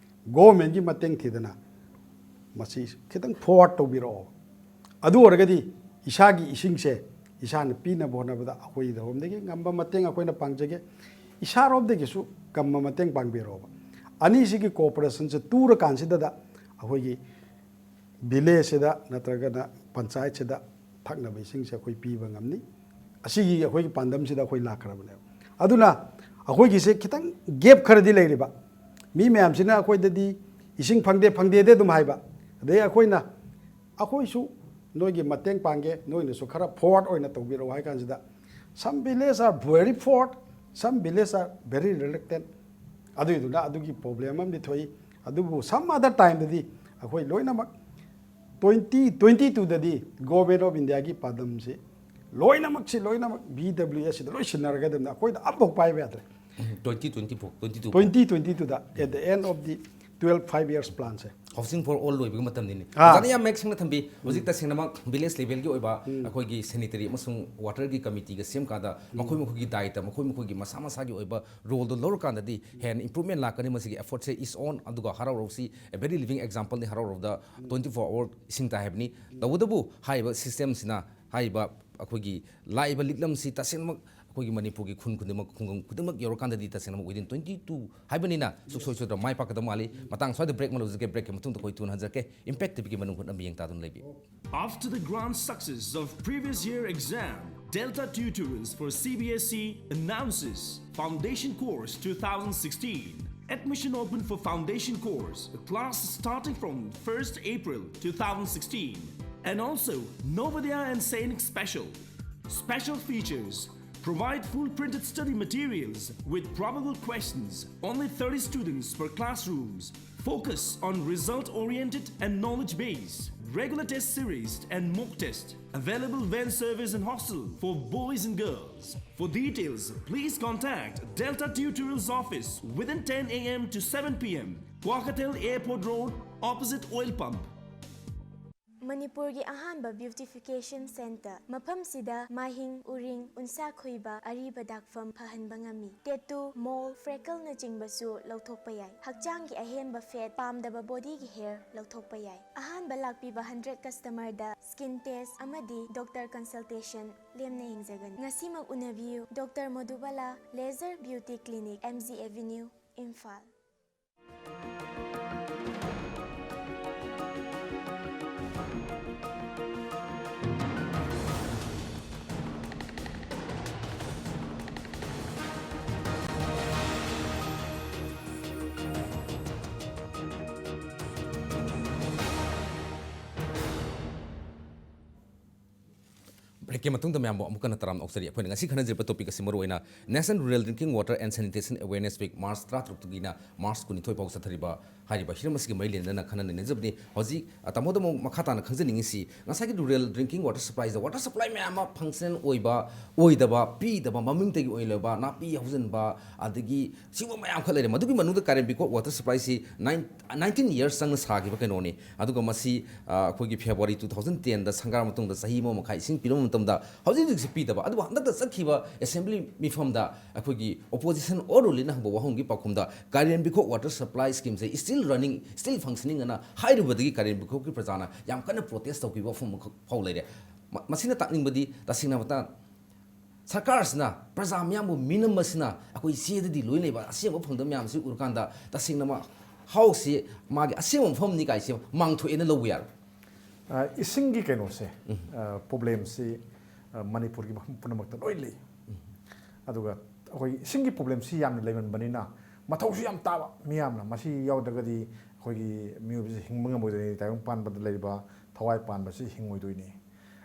ꯒꯣꯔꯃꯦꯟꯒꯤ ꯃꯇꯦꯡ ꯊꯤꯗꯅ ꯃꯁꯤ ꯈꯤꯇꯪ ꯐꯣꯔꯋꯥꯔꯗ ꯇꯧꯕꯤꯔꯛꯑꯣ꯫ ꯑꯗꯨ ꯑꯣꯏꯔꯒꯗꯤ ꯏꯁꯥꯒꯤ ꯏꯁꯤꯡꯁꯦ ꯏꯁꯥꯅ ꯄꯤꯅꯕ ꯍꯣꯠꯅꯕꯗ ꯑꯩꯈꯣꯏꯔꯣꯝꯗꯒꯤ ꯉꯝꯕ ꯃꯇꯦꯡ ꯑꯩꯈꯣꯏꯅ ꯄꯥꯡꯖꯒꯦ꯫ ꯏꯁꯥꯔꯣꯝꯗꯒꯤꯁꯨ ꯉꯝꯕ ꯃꯇꯦꯡ ꯄꯥꯡꯕꯤꯔꯛꯑꯣꯕ꯫ ꯑꯅꯤꯁꯤꯒꯤ ꯀꯣꯑꯣꯄꯔꯦꯁꯟꯁꯦ ꯇꯨꯔꯀꯥꯟꯁꯤꯗ ꯑꯩꯈꯣꯏꯒꯤ ꯚꯤꯂꯦꯖꯁꯤꯗ ꯅꯠꯇ꯭ꯔꯒꯅ ꯄꯟꯆꯥꯌꯠꯁꯤꯗ ꯊꯛꯅꯕ ꯏꯁꯤꯡꯁꯦ ꯑꯩꯈꯣꯏ ꯄꯤꯕ ꯉꯝꯅꯤ꯫ ꯑꯁꯤꯒꯤ ꯑꯩꯈꯣꯏꯒꯤ ꯄꯥꯟꯗꯝꯁꯤꯗ ꯑꯩꯈꯣꯏ ꯂꯥꯛꯈ꯭ꯔꯕꯅꯦꯕ꯫ ꯑꯗꯨꯅ ꯑꯩꯈꯣꯏꯒꯤꯁꯦ ꯈꯤꯇꯪ ꯒꯦꯞ ꯈꯔꯗꯤ ꯂꯩꯔꯤꯕ꯫ ꯃꯤ ꯃꯌꯥꯝꯁꯤꯅ ꯑꯩꯈꯣꯏꯗꯗꯤ ꯏꯁꯤꯡ ꯐꯪꯗꯦ, ꯐꯪꯗꯦꯗꯤ ꯑꯗꯨꯝ ꯍꯥꯏꯕ꯫ ꯑꯗꯩ ꯑꯩꯈꯣꯏꯅ, "ꯑꯩꯈꯣꯏꯁꯨ ꯅꯣꯏꯒꯤ ꯃꯇꯦꯡ ꯄꯥꯡꯒꯦ, ꯅꯣꯏꯅꯁꯨ ꯈꯔ ꯐꯣꯔꯋꯥꯔꯗ ꯑꯣꯏꯅ ꯇꯧꯕꯤꯔꯛꯑꯣ" ꯍꯥꯏ ꯀꯥꯟꯁꯤꯗ, "Some village are very forward, some village are very reluctant." ꯑꯗꯨꯏꯗꯨꯅ ꯑꯗꯨꯒꯤ ꯄ꯭ꯔꯣꯕ꯭ꯂꯦꯝ ꯑꯃꯗꯤ ꯊꯣꯛꯏ꯫ ꯑꯗꯨꯕꯨ some other timeꯗꯗꯤ ꯑꯩꯈꯣꯏ ꯂꯣꯏꯅꯃꯛ ꯇ꯭ꯋꯦꯟꯇꯤ ꯇ꯭ꯋꯦꯟꯇꯤ ꯇꯨꯗꯗꯤ ꯒꯣꯔꯃꯦꯟ ꯑꯣꯐ ꯏꯟꯗꯤꯌꯥꯒꯤ ꯄꯥꯟꯗꯝꯁꯤ ꯂꯣꯏꯅꯃꯛꯁꯤ, ꯂꯣꯏꯅꯃꯛ ꯚꯤ ꯗꯕ꯭ꯂꯤꯌꯨ ꯑꯦꯁꯁꯤꯗ ꯂꯣꯏ ꯁꯤꯟꯅꯔꯒꯗꯕꯅꯤ꯫ ꯑꯩꯈꯣꯏꯗ ꯑꯝꯐꯥꯎ ꯄꯥꯏꯕ ꯌꯥꯗ꯭ꯔꯦ꯫ Twenty twenty four twenty two twenty twenty ꯇꯨꯗ, at the end of the twelve five years planꯁꯦ꯫ Housing for All ꯂꯣꯏꯕꯒꯤ ꯃꯇꯝꯅꯤꯅꯦ꯫ ꯑꯥ꯫ ꯑꯣꯖꯥꯅ ꯌꯥꯝ ꯃꯌꯦꯛ ꯁꯦꯡꯅ ꯊꯝꯕꯤ꯫ ꯍꯧꯖꯤꯛ ꯇꯁꯦꯡꯅꯃꯛ ꯚꯤꯂꯦꯖ ꯂꯦꯚꯦꯜꯒꯤ ꯑꯣꯏꯕ ꯑꯩꯈꯣꯏꯒꯤ ꯁꯦꯅꯤꯇꯔꯤ ꯑꯃꯁꯨꯡ ꯋꯥꯇꯔꯒꯤ ꯀꯃꯤꯇꯤꯒ ꯁꯦꯝ ꯀꯥꯟꯗ ꯃꯈꯣꯏ ꯃꯈꯣꯏꯒꯤ ꯗꯥꯏꯇ, ꯃꯈꯣꯏ ꯃꯈꯣꯏꯒꯤ ꯃꯁꯥ ꯃꯁꯥꯒꯤ ꯑꯣꯏꯕ ꯔꯣꯜꯗꯣ ꯂꯧꯔꯀꯥꯟꯗꯗꯤ ꯍꯦꯟꯅ ꯏꯝꯄ꯭ꯔꯨꯚꯃꯦꯟ ꯂꯥꯛꯀꯅꯤ꯫ ꯃꯁꯤꯒꯤ ꯑꯦꯐꯣꯔꯠꯁꯦ is on꯫ ꯑꯗꯨꯒ ꯍꯔꯥꯎꯔꯧꯁꯤ a very living exampleꯅꯤ꯫ ꯍꯔꯥꯎꯔꯧꯗ twenty four hour ꯏꯁꯤꯡ ꯇꯥꯏ ꯍꯥꯏꯕꯅꯤ꯫ ꯇꯧꯕꯇꯕꯨ ꯍꯥꯏꯔꯤꯕ ꯁꯤꯁꯇꯦꯝꯁꯤꯅ, ꯍꯥꯏꯔꯤꯕ ꯑꯩꯈꯣꯏꯒꯤ ꯂꯥꯛꯏꯕ ꯂꯤꯛꯂꯝꯁꯤ ꯇꯁꯦꯡꯅꯃꯛ ꯑꯩꯈꯣꯏꯒꯤ ꯃꯅꯤꯄꯨꯔꯒꯤ ꯈꯨꯟ ꯈꯨꯗꯤꯡꯃꯛ, ꯈꯨꯡꯒꯪ ꯈꯨꯗꯤꯡꯃꯛ ꯌꯧꯔꯀꯥꯟꯗꯗꯤ ꯇꯁꯦꯡꯅꯃꯛ within twenty two ꯍꯥꯏꯕꯅꯤꯅ ꯁꯨꯡꯁꯣꯏ ꯁꯣꯏꯗꯅ ꯃꯥꯏ ꯄꯥꯛꯀꯗꯕ ꯃꯥꯜꯂꯤ꯫ ꯃꯇꯥꯡ ꯁ꯭ꯋꯥꯏꯗ ꯕ꯭ꯔꯦꯛ ꯑꯃ ꯂꯧꯖꯒꯦ꯫ ꯕ꯭ꯔꯦꯛꯀꯤ ꯃꯇꯨꯡꯗ ꯑꯩꯈꯣꯏ ꯊꯨꯅ ꯍꯟꯖꯔꯛꯀꯦ꯫ ꯏꯝꯄꯦꯛ ꯇꯤꯚꯤꯒꯤ ꯃꯅꯨꯡ ꯍꯨꯠꯅ ꯃꯤꯠꯌꯦꯡ ꯇꯥꯗꯨꯅ ꯂꯩꯕꯤꯌꯨ꯫ After the grand success of previous year exam, Delta Tutors for C B S E announces Foundation Course two thousand sixteen. Admission open for Foundation Course, class starting from first April two thousand sixteen. And also, Navodaya and Sainik Special. Special features: provide full printed study materials with probable questions, only thirty students per classrooms. Focus on result oriented and knowledge based. Regular test series and mock test. Available van service and hostel for boys and girls. For details, please contact Delta Tutorials office within ten a m to seven p m. Kwankatel Airport Road, opposite oil pump. ꯃꯅꯤꯄꯨꯔꯒꯤ ꯑꯍꯥꯟꯕ beautification centre. ꯃꯐꯝꯁꯤꯗ ꯃꯥꯏꯍꯤꯡ, ꯎꯔꯤꯡ, ꯎꯟꯁꯥ ꯈꯣꯏꯕ, ꯑꯔꯤꯕ ꯗꯥꯛꯐꯝ ꯐꯍꯟꯕ ꯉꯝꯃꯤ꯫ Tattoo, ꯃꯣꯜ, ꯐ꯭ꯔꯦꯀꯜꯅꯆꯤꯡꯕꯁꯨ ꯂꯧꯊꯣꯛꯄ ꯌꯥꯏ꯫ ꯍꯛꯆꯥꯡꯒꯤ ꯑꯍꯦꯟꯕ ꯐꯦꯠ, ꯄꯥꯝꯗꯕ ꯕꯣꯗꯤꯒꯤ ꯍꯦꯌꯔ ꯂꯧꯊꯣꯛꯄ ꯌꯥꯏ꯫ ꯑꯍꯥꯟꯕ ꯂꯥꯛꯄꯤꯕ ꯍꯟꯗ꯭ꯔꯦꯠ ꯀꯁꯇꯃꯔꯗ ꯁ꯭ꯀꯤꯟ ꯇꯦꯁ ꯑꯃꯗꯤ ꯗꯣꯛꯇꯔ ꯀꯟꯁꯜꯇꯦꯁꯟ ꯂꯦꯝꯅ ꯌꯦꯡꯖꯒꯅꯤ꯫ ꯉꯁꯤꯃꯛ ꯎꯅꯕꯤꯌꯨ꯫ Doctor Madhubala, laser beauty clinic, M G avenue, Imphal. ꯕ꯭ꯔꯦꯛꯀꯤ ꯃꯇꯨꯡꯗ ꯃꯌꯥꯝꯕꯨ ꯑꯃꯨꯛ ꯍꯟꯅ ꯇꯔꯥꯝꯅ ꯑꯣꯛꯆꯔꯤ꯫ ꯑꯩꯈꯣꯏꯅ ꯉꯁꯤ ꯈꯟꯅꯖꯔꯤꯕ ꯇꯣꯄꯤꯛ ꯑꯁꯤ ꯃꯔꯨꯑꯣꯏꯅ National Rural Drinking Water and Sanitation Awareness Week, March ꯇꯔꯥꯇꯔꯨꯛꯇꯒꯤꯅ ꯃꯥꯔꯆ ꯀꯨꯟꯅꯤꯊꯣꯏ ꯐꯥꯎ ꯆꯠꯊꯔꯤꯕ ꯍꯥꯏꯔꯤꯕ ꯍꯤꯔꯝ ꯑꯁꯤꯒꯤ ꯃꯔꯤ ꯂꯩꯅꯗꯅ ꯈꯟꯅ ꯅꯩꯅꯖꯕꯅꯤ꯫ ꯍꯧꯖꯤꯛ, ꯑ, ꯇꯥꯃꯣꯗ ꯑꯃꯨꯛ ꯃꯈꯥ ꯇꯥꯅ ꯈꯪꯖꯅꯤꯡꯉꯤꯁꯤ, ꯉꯁꯥꯏꯒꯤ ꯔꯨꯔꯦꯜ ꯗ꯭ꯔꯤꯡꯀꯤꯡ ꯋꯥꯇꯔ ꯁꯄ꯭ꯂꯥꯏꯁꯤꯗ ꯋꯥꯇꯔ ꯁꯄ꯭ꯂꯥꯏ ꯃꯌꯥꯝ ꯑꯃ ꯐꯪꯁꯅꯦꯜ ꯑꯣꯏꯕ, ꯑꯣꯏꯗꯕ, ꯄꯤꯗꯕ, ꯃꯃꯤꯡꯇꯒꯤ ꯑꯣꯏꯂꯕ, ꯅꯥꯄꯤ ꯍꯧꯖꯤꯟꯕ, ꯑꯗꯒꯤ ꯁꯤꯒꯨꯝꯕ ꯃꯌꯥꯝ ꯈꯔ ꯂꯩꯔꯦ꯫ ꯃꯗꯨꯒꯤ ꯃꯅꯨꯡꯗ ꯀꯥꯔꯦꯝꯕꯤꯈꯣꯛ ꯋꯥꯇꯔ ꯁꯄ꯭ꯂꯥꯏꯁꯤ ꯅꯥꯏꯟ ꯅꯥꯏꯟꯇꯤꯟ ꯌꯔꯁ ꯆꯪꯅ ꯁꯥꯈꯤꯕ ꯀꯩꯅꯣꯅꯤ꯫ ꯑꯗꯨꯒ ꯃꯁꯤ, ꯑ, ꯑꯩꯈꯣꯏꯒꯤ ꯐꯦꯕ꯭ꯔꯨꯋꯥꯔꯤ ꯇꯨ ꯊꯥꯎꯖꯟ ꯇꯦꯟꯗ ꯁꯪꯒꯥꯔ ꯃꯇꯨꯡꯗ ꯆꯍꯤ ꯑꯃ ꯃꯈꯥꯏ ꯏꯁꯤꯡ ꯄꯤꯔꯝꯕ ꯃꯇꯝꯗ ꯍꯧꯖꯤꯛ ꯍꯧꯖꯤꯛꯁꯨ ꯄꯤꯗꯕ꯫ ꯑꯗꯨꯕꯨ ꯍꯟꯗꯛꯇ ꯆꯠꯈꯤꯕ ꯑꯦꯁꯦꯝꯕ꯭ꯂꯤ ꯃꯤꯐꯝꯗ ꯑꯩꯈꯣꯏꯒꯤ ꯑꯣꯄꯣꯖꯤꯁꯟ ꯑꯣꯔ ꯔꯨꯂꯤꯡꯅ ꯍꯪꯕ ꯋꯥꯍꯪꯒꯤ ꯄꯥꯎꯈꯨꯝꯗ ꯀꯥꯔꯦꯝꯕꯤꯈꯣꯛ ꯋꯥꯇꯔ ꯁꯄ꯭ꯂꯥꯏ ꯁ꯭ꯀꯤꯝꯁꯦ still running, still functioning ꯑꯅ ꯍꯥꯏꯔꯨꯕꯗꯒꯤ ꯀꯥꯔꯦꯝꯕꯤꯈꯣꯛꯀꯤ ꯄ꯭ꯔꯖꯥꯅ ꯌꯥꯝ ꯀꯟꯅ ꯄ꯭ꯔꯣꯇꯦꯁ ꯇꯧꯈꯤꯕ ꯋꯥꯐꯝ ꯑꯃꯈꯛ ꯐꯥꯎ ꯂꯩꯔꯦ꯫ ꯃ-, ꯃꯁꯤꯅ ꯇꯥꯛꯅꯤꯡꯕꯗꯤ ꯇꯁꯦꯡꯅ ꯃꯇꯥꯡ ꯁꯔꯀꯥꯔꯁꯤꯅ ꯄ꯭ꯔꯖꯥ ꯃꯤꯌꯥꯝꯕꯨ ꯃꯤꯅꯝꯕꯁꯤꯅ ꯑꯩꯈꯣꯏ ꯆꯦꯗꯗꯤ ꯂꯣꯏ ꯂꯩꯕ ꯑꯁꯦꯡꯕ ꯐꯪꯗꯕ ꯃꯌꯥꯝꯁꯤ ꯎꯔꯀꯥꯟꯗ ꯇꯁꯦꯡꯅꯃꯛ ꯍꯥꯎꯁꯤ ꯃꯥꯒꯤ ꯑꯁꯦꯡꯕ ꯃꯐꯝꯅꯤ ꯀꯥꯏꯁꯦ ꯃꯥꯡꯊꯣꯛꯑꯦꯅ ꯂꯧꯕ ꯌꯥꯔꯣꯏ꯫ ꯑ, ꯏꯁꯤꯡꯒꯤ ꯀꯩꯅꯣꯁꯦ, ꯑ, ꯄ꯭ꯔꯣꯕ꯭ꯂꯦꯝꯁꯤ, ꯑ, ꯃꯅꯤꯄꯨꯔꯒꯤ ꯃꯐꯝ ꯄꯨꯝꯅꯃꯛꯇ ꯂꯣꯏ ꯂꯩ꯫ ꯑꯗꯨꯒ ꯑꯩꯈꯣꯏ ꯏꯁꯤꯡꯒꯤ ꯄ꯭ꯔꯣꯕ꯭ꯂꯦꯝꯁꯤ ꯌꯥꯝꯅ ꯂꯩꯃꯟꯕꯅꯤꯅ ꯃꯊꯧꯁꯨ ꯌꯥꯝ ꯇꯥꯕ ꯃꯤꯌꯥꯝꯅ꯫ ꯃꯁꯤ ꯌꯥꯎꯗ꯭ꯔꯒꯗꯤ ꯑꯩꯈꯣꯏꯒꯤ ꯃꯤꯑꯣꯏꯕꯁꯤ ꯍꯤꯡꯕ ꯉꯝꯃꯣꯏꯗꯣꯏꯅꯤ꯫ ꯇꯥꯏꯕꯪ ꯄꯥꯟꯕꯗ ꯂꯩꯔꯤꯕ ꯊꯋꯥꯏ ꯄꯥꯟꯕꯁꯤ ꯍꯤꯡꯉꯣꯏꯗꯣꯏꯅꯤ꯫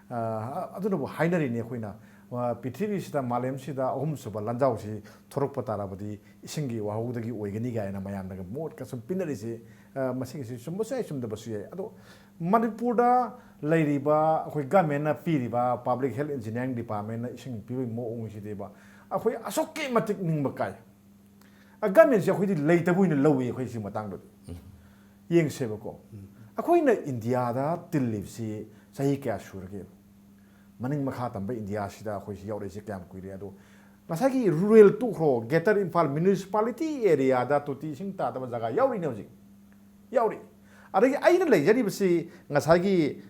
ꯑ, ꯑꯗꯨꯅꯕꯨ ꯍꯥꯏꯅꯔꯤꯅꯤ ꯑꯩꯈꯣꯏꯅ, ꯑ, ꯄ꯭ꯔꯤꯊꯤꯕꯤꯁꯤꯗ, ꯃꯥꯂꯦꯝꯁꯤꯗ ꯑꯍꯨꯝꯁꯨꯕ ꯂꯥꯟꯖꯥꯎꯁꯤ ꯊꯣꯔꯛꯄ ꯇꯥꯔꯕꯗꯤ ꯏꯁꯤꯡꯒꯤ ꯋꯥꯍꯧꯗꯒꯤ ꯑꯣꯏꯒꯅꯤ ꯀꯥꯏꯅ ꯃꯌꯥꯝꯅꯒ ꯃꯣꯠꯀ ꯁꯨꯝ ꯄꯤꯅꯔꯤꯁꯤ꯫ ꯃꯁꯤꯒꯤꯁꯤ ꯆꯨꯝꯕꯁꯨ ꯌꯥꯏ, ꯆꯨꯝꯗꯕꯁꯨ ꯌꯥꯏ꯫ ꯑꯗꯣ ꯃꯅꯤꯄꯨꯔꯗ ꯂꯩꯔꯤꯕ ꯑꯩꯈꯣꯏ ꯒꯃꯦꯟꯅ ꯄꯤꯔꯤꯕ Public Health Engineering Departmentꯅ ꯏꯁꯤꯡ ꯄꯤꯕꯒꯤ ꯃꯑꯣꯡꯁꯤꯗꯤꯕ ꯑꯩꯈꯣꯏ ꯑꯁꯨꯛꯀꯤ ꯃꯇꯤꯛ ꯅꯤꯡꯕ ꯀꯥꯏ꯫ ꯒꯃꯦꯟꯁꯦ ꯑꯩꯈꯣꯏꯗꯤ ꯂꯩꯇꯕ ꯑꯣꯏꯅ ꯂꯧꯏ ꯑꯩꯈꯣꯏ ꯁꯤ ꯃꯇꯥꯡꯗꯗꯤ꯫ ꯌꯦꯡꯁꯦꯕꯀꯣ, ꯑꯩꯈꯣꯏꯅ ꯏꯟꯗꯤꯌꯥꯗ ꯇꯤꯜꯂꯤꯕꯁꯤ ꯆꯍꯤ ꯀꯌꯥ ꯁꯨꯔꯒꯦ? ꯃꯅꯤꯡ ꯃꯈꯥ ꯇꯝꯕ ꯏꯟꯗꯤꯌꯥꯁꯤꯗ ꯑꯩꯈꯣꯏꯁꯤ ꯌꯥꯎꯔꯛꯏꯁꯦ ꯀꯌꯥꯝ ꯀꯨꯏꯔꯦ? ꯑꯗꯣ ꯉꯁꯥꯏꯒꯤ rural ꯇꯣꯛꯈ꯭ꯔꯣ, Greater Imphal municipality areaꯗ ꯇꯣꯇꯤ ꯏꯁꯤꯡ ꯇꯥꯗꯕ ꯖꯒꯥ ꯌꯥꯎꯔꯤꯅꯦ ꯍꯧꯖꯤꯛ, ꯌꯥꯎꯔꯤ꯫ ꯑꯗꯒꯤ ꯑꯩꯅ ꯂꯩꯖꯔꯤꯕꯁꯤ ꯉꯁꯥꯏꯒꯤ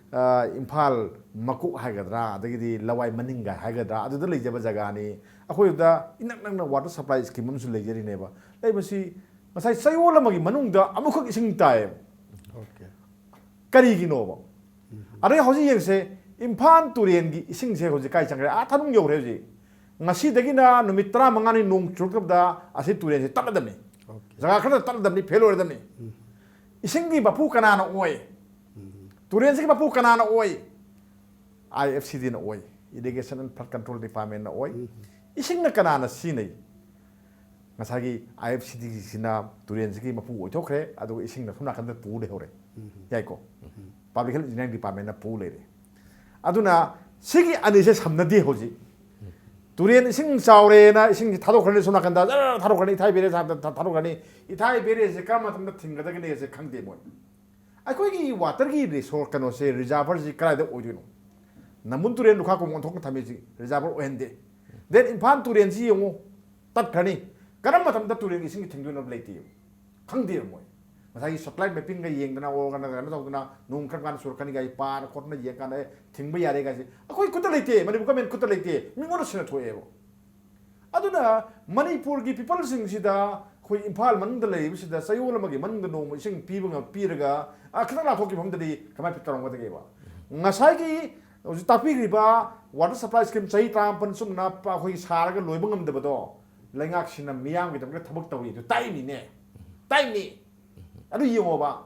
ꯏꯝꯐꯥꯜ ꯃꯀꯣꯛ ꯍꯥꯏꯒꯗ꯭ꯔꯥ, ꯑꯗꯒꯤꯗꯤ ꯂꯋꯥꯏ ꯃꯅꯤꯡꯒ ꯍꯥꯏꯒꯗ꯭ꯔꯥ, ꯑꯗꯨꯗ ꯂꯩꯖꯕ ꯖꯒꯥꯅꯤ꯫ ꯑꯩꯈꯣꯏꯗ ꯏꯅꯛ ꯅꯛꯅ water supply scheme ꯑꯃꯁꯨ ꯂꯩꯖꯔꯤꯅꯦꯕ꯫ ꯂꯩꯕꯁꯤ ꯉꯁꯥꯏ ꯆꯌꯣꯜ ꯑꯃꯒꯤ ꯃꯅꯨꯡꯗ ꯑꯃꯨꯛꯈꯛ ꯏꯁꯤꯡ ꯇꯥꯏꯌꯦꯕ꯫ Okay. ꯀꯔꯤꯒꯤꯅꯣꯕ? ꯑꯗꯩ ꯍꯧꯖꯤꯛ ꯌꯦꯡꯁꯦ, ꯏꯝꯐꯥꯜ ꯇꯨꯔꯦꯟꯒꯤ ꯏꯁꯤꯡꯁꯦ ꯍꯧꯖꯤꯛ ꯀꯥꯏ ꯆꯪꯈ꯭ꯔꯦ? ꯑꯥ ꯊꯥꯅꯨꯡ ꯌꯧꯈ꯭ꯔꯦ ꯍꯧꯖꯤꯛ꯫ ꯉꯁꯤꯗꯒꯤꯅ ꯅꯨꯃꯤꯠ ꯇꯔꯥꯃꯉꯥꯅꯤ ꯅꯣꯡ ꯆꯨꯔꯛꯇꯕꯗ ꯑꯁꯤ ꯇꯨꯔꯦꯟꯁꯦ ꯇꯠꯂꯗꯕꯅꯤ꯫ Okay. ꯖꯒꯥ ꯈꯔꯗ ꯇꯠꯂꯗꯕꯅꯤ, ꯐꯦꯜ ꯑꯣꯏꯔꯗꯕꯅꯤ꯫ ꯏꯁꯤꯡꯒꯤ ꯃꯄꯨ ꯀꯅꯥꯅ ꯑꯣꯏ? ꯇꯨꯔꯦꯟꯁꯤꯒꯤ ꯃꯄꯨ ꯀꯅꯥꯅ ꯑꯣꯏ? IFCDꯅ ꯑꯣꯏ, Irrigation and Flood Control Departmentꯅ ꯑꯣꯏ꯫ ꯏꯁꯤꯡꯅ ꯀꯅꯥꯅ ꯁꯤꯖꯤꯟꯅꯩ? ꯉꯁꯥꯏꯒꯤ IFCDꯁꯤꯅ ꯇꯨꯔꯦꯟꯁꯤꯒꯤ ꯃꯄꯨ ꯑꯣꯏꯊꯣꯛꯈ꯭ꯔꯦ, ꯑꯗꯨꯒ ꯏꯁꯤꯡꯅ ꯁꯣꯝ ꯅꯥꯀꯟꯗ ꯄꯨ ꯂꯩꯍꯧꯔꯦ꯫ ꯌꯥꯏꯀꯣ? Public Health Engineering Departmentꯅ ꯄꯨ ꯂꯩꯔꯦ꯫ ꯑꯗꯨꯅ ꯁꯤꯒꯤ ꯑꯅꯤꯁꯦ ꯁꯝꯅꯗꯦ ꯍꯧꯖꯤꯛ꯫ ꯇꯨꯔꯦꯟ ꯏꯁꯤꯡ ꯆꯥꯎꯔꯦꯅ ꯏꯁꯤꯡꯁꯤ ꯊꯥꯗꯣꯛꯈ꯭ꯔꯅꯤ, ꯁꯣꯝ ꯅꯥꯀꯟꯗ ꯖꯔ ꯊꯥꯗꯣꯛꯈ꯭ꯔꯅꯤ, ꯏꯊꯥꯏ ꯕꯦꯔꯦꯖ ꯍꯥꯏꯕꯗ ꯊꯥ-, ꯊꯥꯗꯣꯛꯈ꯭ꯔꯅꯤ꯫ ꯏꯊꯥꯏ ꯕꯦꯔꯦꯖꯁꯦ ꯀꯔꯝꯕ ꯃꯇꯝꯗ ꯊꯤꯡꯒꯗꯒꯦꯁꯦ ꯈꯪꯗꯦ ꯃꯣꯏ꯫ ꯑꯩꯈꯣꯏꯒꯤ waterꯒꯤ resource ꯀꯩꯅꯣꯁꯦ, reservoirꯁꯤ ꯀꯗꯥꯏꯗ ꯑꯣꯏꯗꯣꯏꯅꯣ? ꯅꯝꯕꯨꯜ ꯇꯨꯔꯦꯟ ꯂꯨꯈꯥꯛ ꯀꯨꯝ ꯑꯣꯟꯊꯣꯛꯅ ꯊꯝꯃꯤꯁꯤ reservoir ꯑꯣꯏꯍꯟꯗꯦ꯫ Then ꯏꯝꯐꯥꯜ ꯇꯨꯔꯦꯟꯁꯤ ꯌꯦꯡꯉꯨ, ꯇꯠꯈ꯭ꯔꯅꯤ꯫ ꯀꯔꯝꯕ ꯃꯇꯝꯗ ꯇꯨꯔꯦꯟꯒꯤ ꯏꯁꯤꯡꯁꯤ ꯊꯤꯡꯗꯣꯏꯅꯣ ꯂꯩꯇꯦ, ꯈꯪꯗꯦꯕ ꯃꯣꯏ꯫ ꯉꯁꯥꯏꯒꯤ satellite mappingꯒ ꯌꯦꯡꯗꯅ, ꯑꯣꯔꯒꯅ ꯀꯩꯅꯣ ꯇꯧꯗꯅ, ꯅꯣꯡ ꯀꯔꯝ ꯀꯥꯟꯗ ꯆꯨꯔꯛꯀꯅꯤ ꯀꯥꯏ ꯄꯥꯅ ꯈꯣꯠꯇꯅ ꯌꯦꯡꯀꯥꯟꯗ, "ꯑꯦ, ꯊꯤꯡꯕ ꯌꯥꯔꯦ" ꯀꯥꯏꯁꯦ ꯑꯩꯈꯣꯏ ꯈꯨꯠꯇ ꯂꯩꯇꯦ, ꯃꯅꯤꯄꯨꯔ ꯒꯃꯦꯟ ꯈꯨꯠꯇ ꯂꯩꯇꯦ, ꯃꯤꯉꯣꯟꯗ ꯁꯤꯟꯅꯊꯣꯛꯑꯦꯕ꯫ ꯑꯗꯨꯅ ꯃꯅꯤꯄꯨꯔꯒꯤ peopleꯁꯤꯡꯁꯤꯗ, ꯑꯩꯈꯣꯏ ꯏꯝꯐꯥꯜ ꯃꯅꯨꯡꯗ ꯂꯩꯔꯤꯕꯁꯤꯗ ꯆꯌꯣꯜ ꯑꯃꯒꯤ ꯃꯅꯨꯡꯗ ꯅꯣꯡꯃ ꯏꯁꯤꯡ ꯄꯤꯕ ꯉꯝ-, ꯄꯤꯔꯒ, ꯑ, ꯈꯤꯇꯪ ꯂꯥꯞꯊꯣꯛꯈꯤꯕ ꯃꯐꯝꯗꯗꯤ ꯀꯃꯥꯏꯅ ꯇꯧꯔꯝꯒꯗꯒꯦꯕ? ꯉꯁꯥꯏꯒꯤ ꯍꯧꯖꯤꯛ ꯇꯥꯛꯄꯤꯈ꯭ꯔꯤꯕ water supply scheme ꯆꯍꯤ ꯇꯔꯥꯃꯥꯄꯟ ꯆꯨꯝꯅ ꯄ-, ꯑꯩꯈꯣꯏꯒꯤ ꯁꯥꯔꯒ ꯂꯣꯏꯕ ꯉꯝꯗꯕꯗꯣ, ꯂꯩꯉꯥꯛꯁꯤꯅ ꯃꯤꯌꯥꯝꯒꯤꯗꯃꯛꯇ ꯊꯕꯛ ꯇꯧꯔꯤ ꯑꯗꯨ ꯇꯥꯏꯃꯤꯅꯦ, ꯇꯥꯏꯃꯤ꯫ ꯑꯗꯨ ꯌꯦꯡꯉꯣꯕ,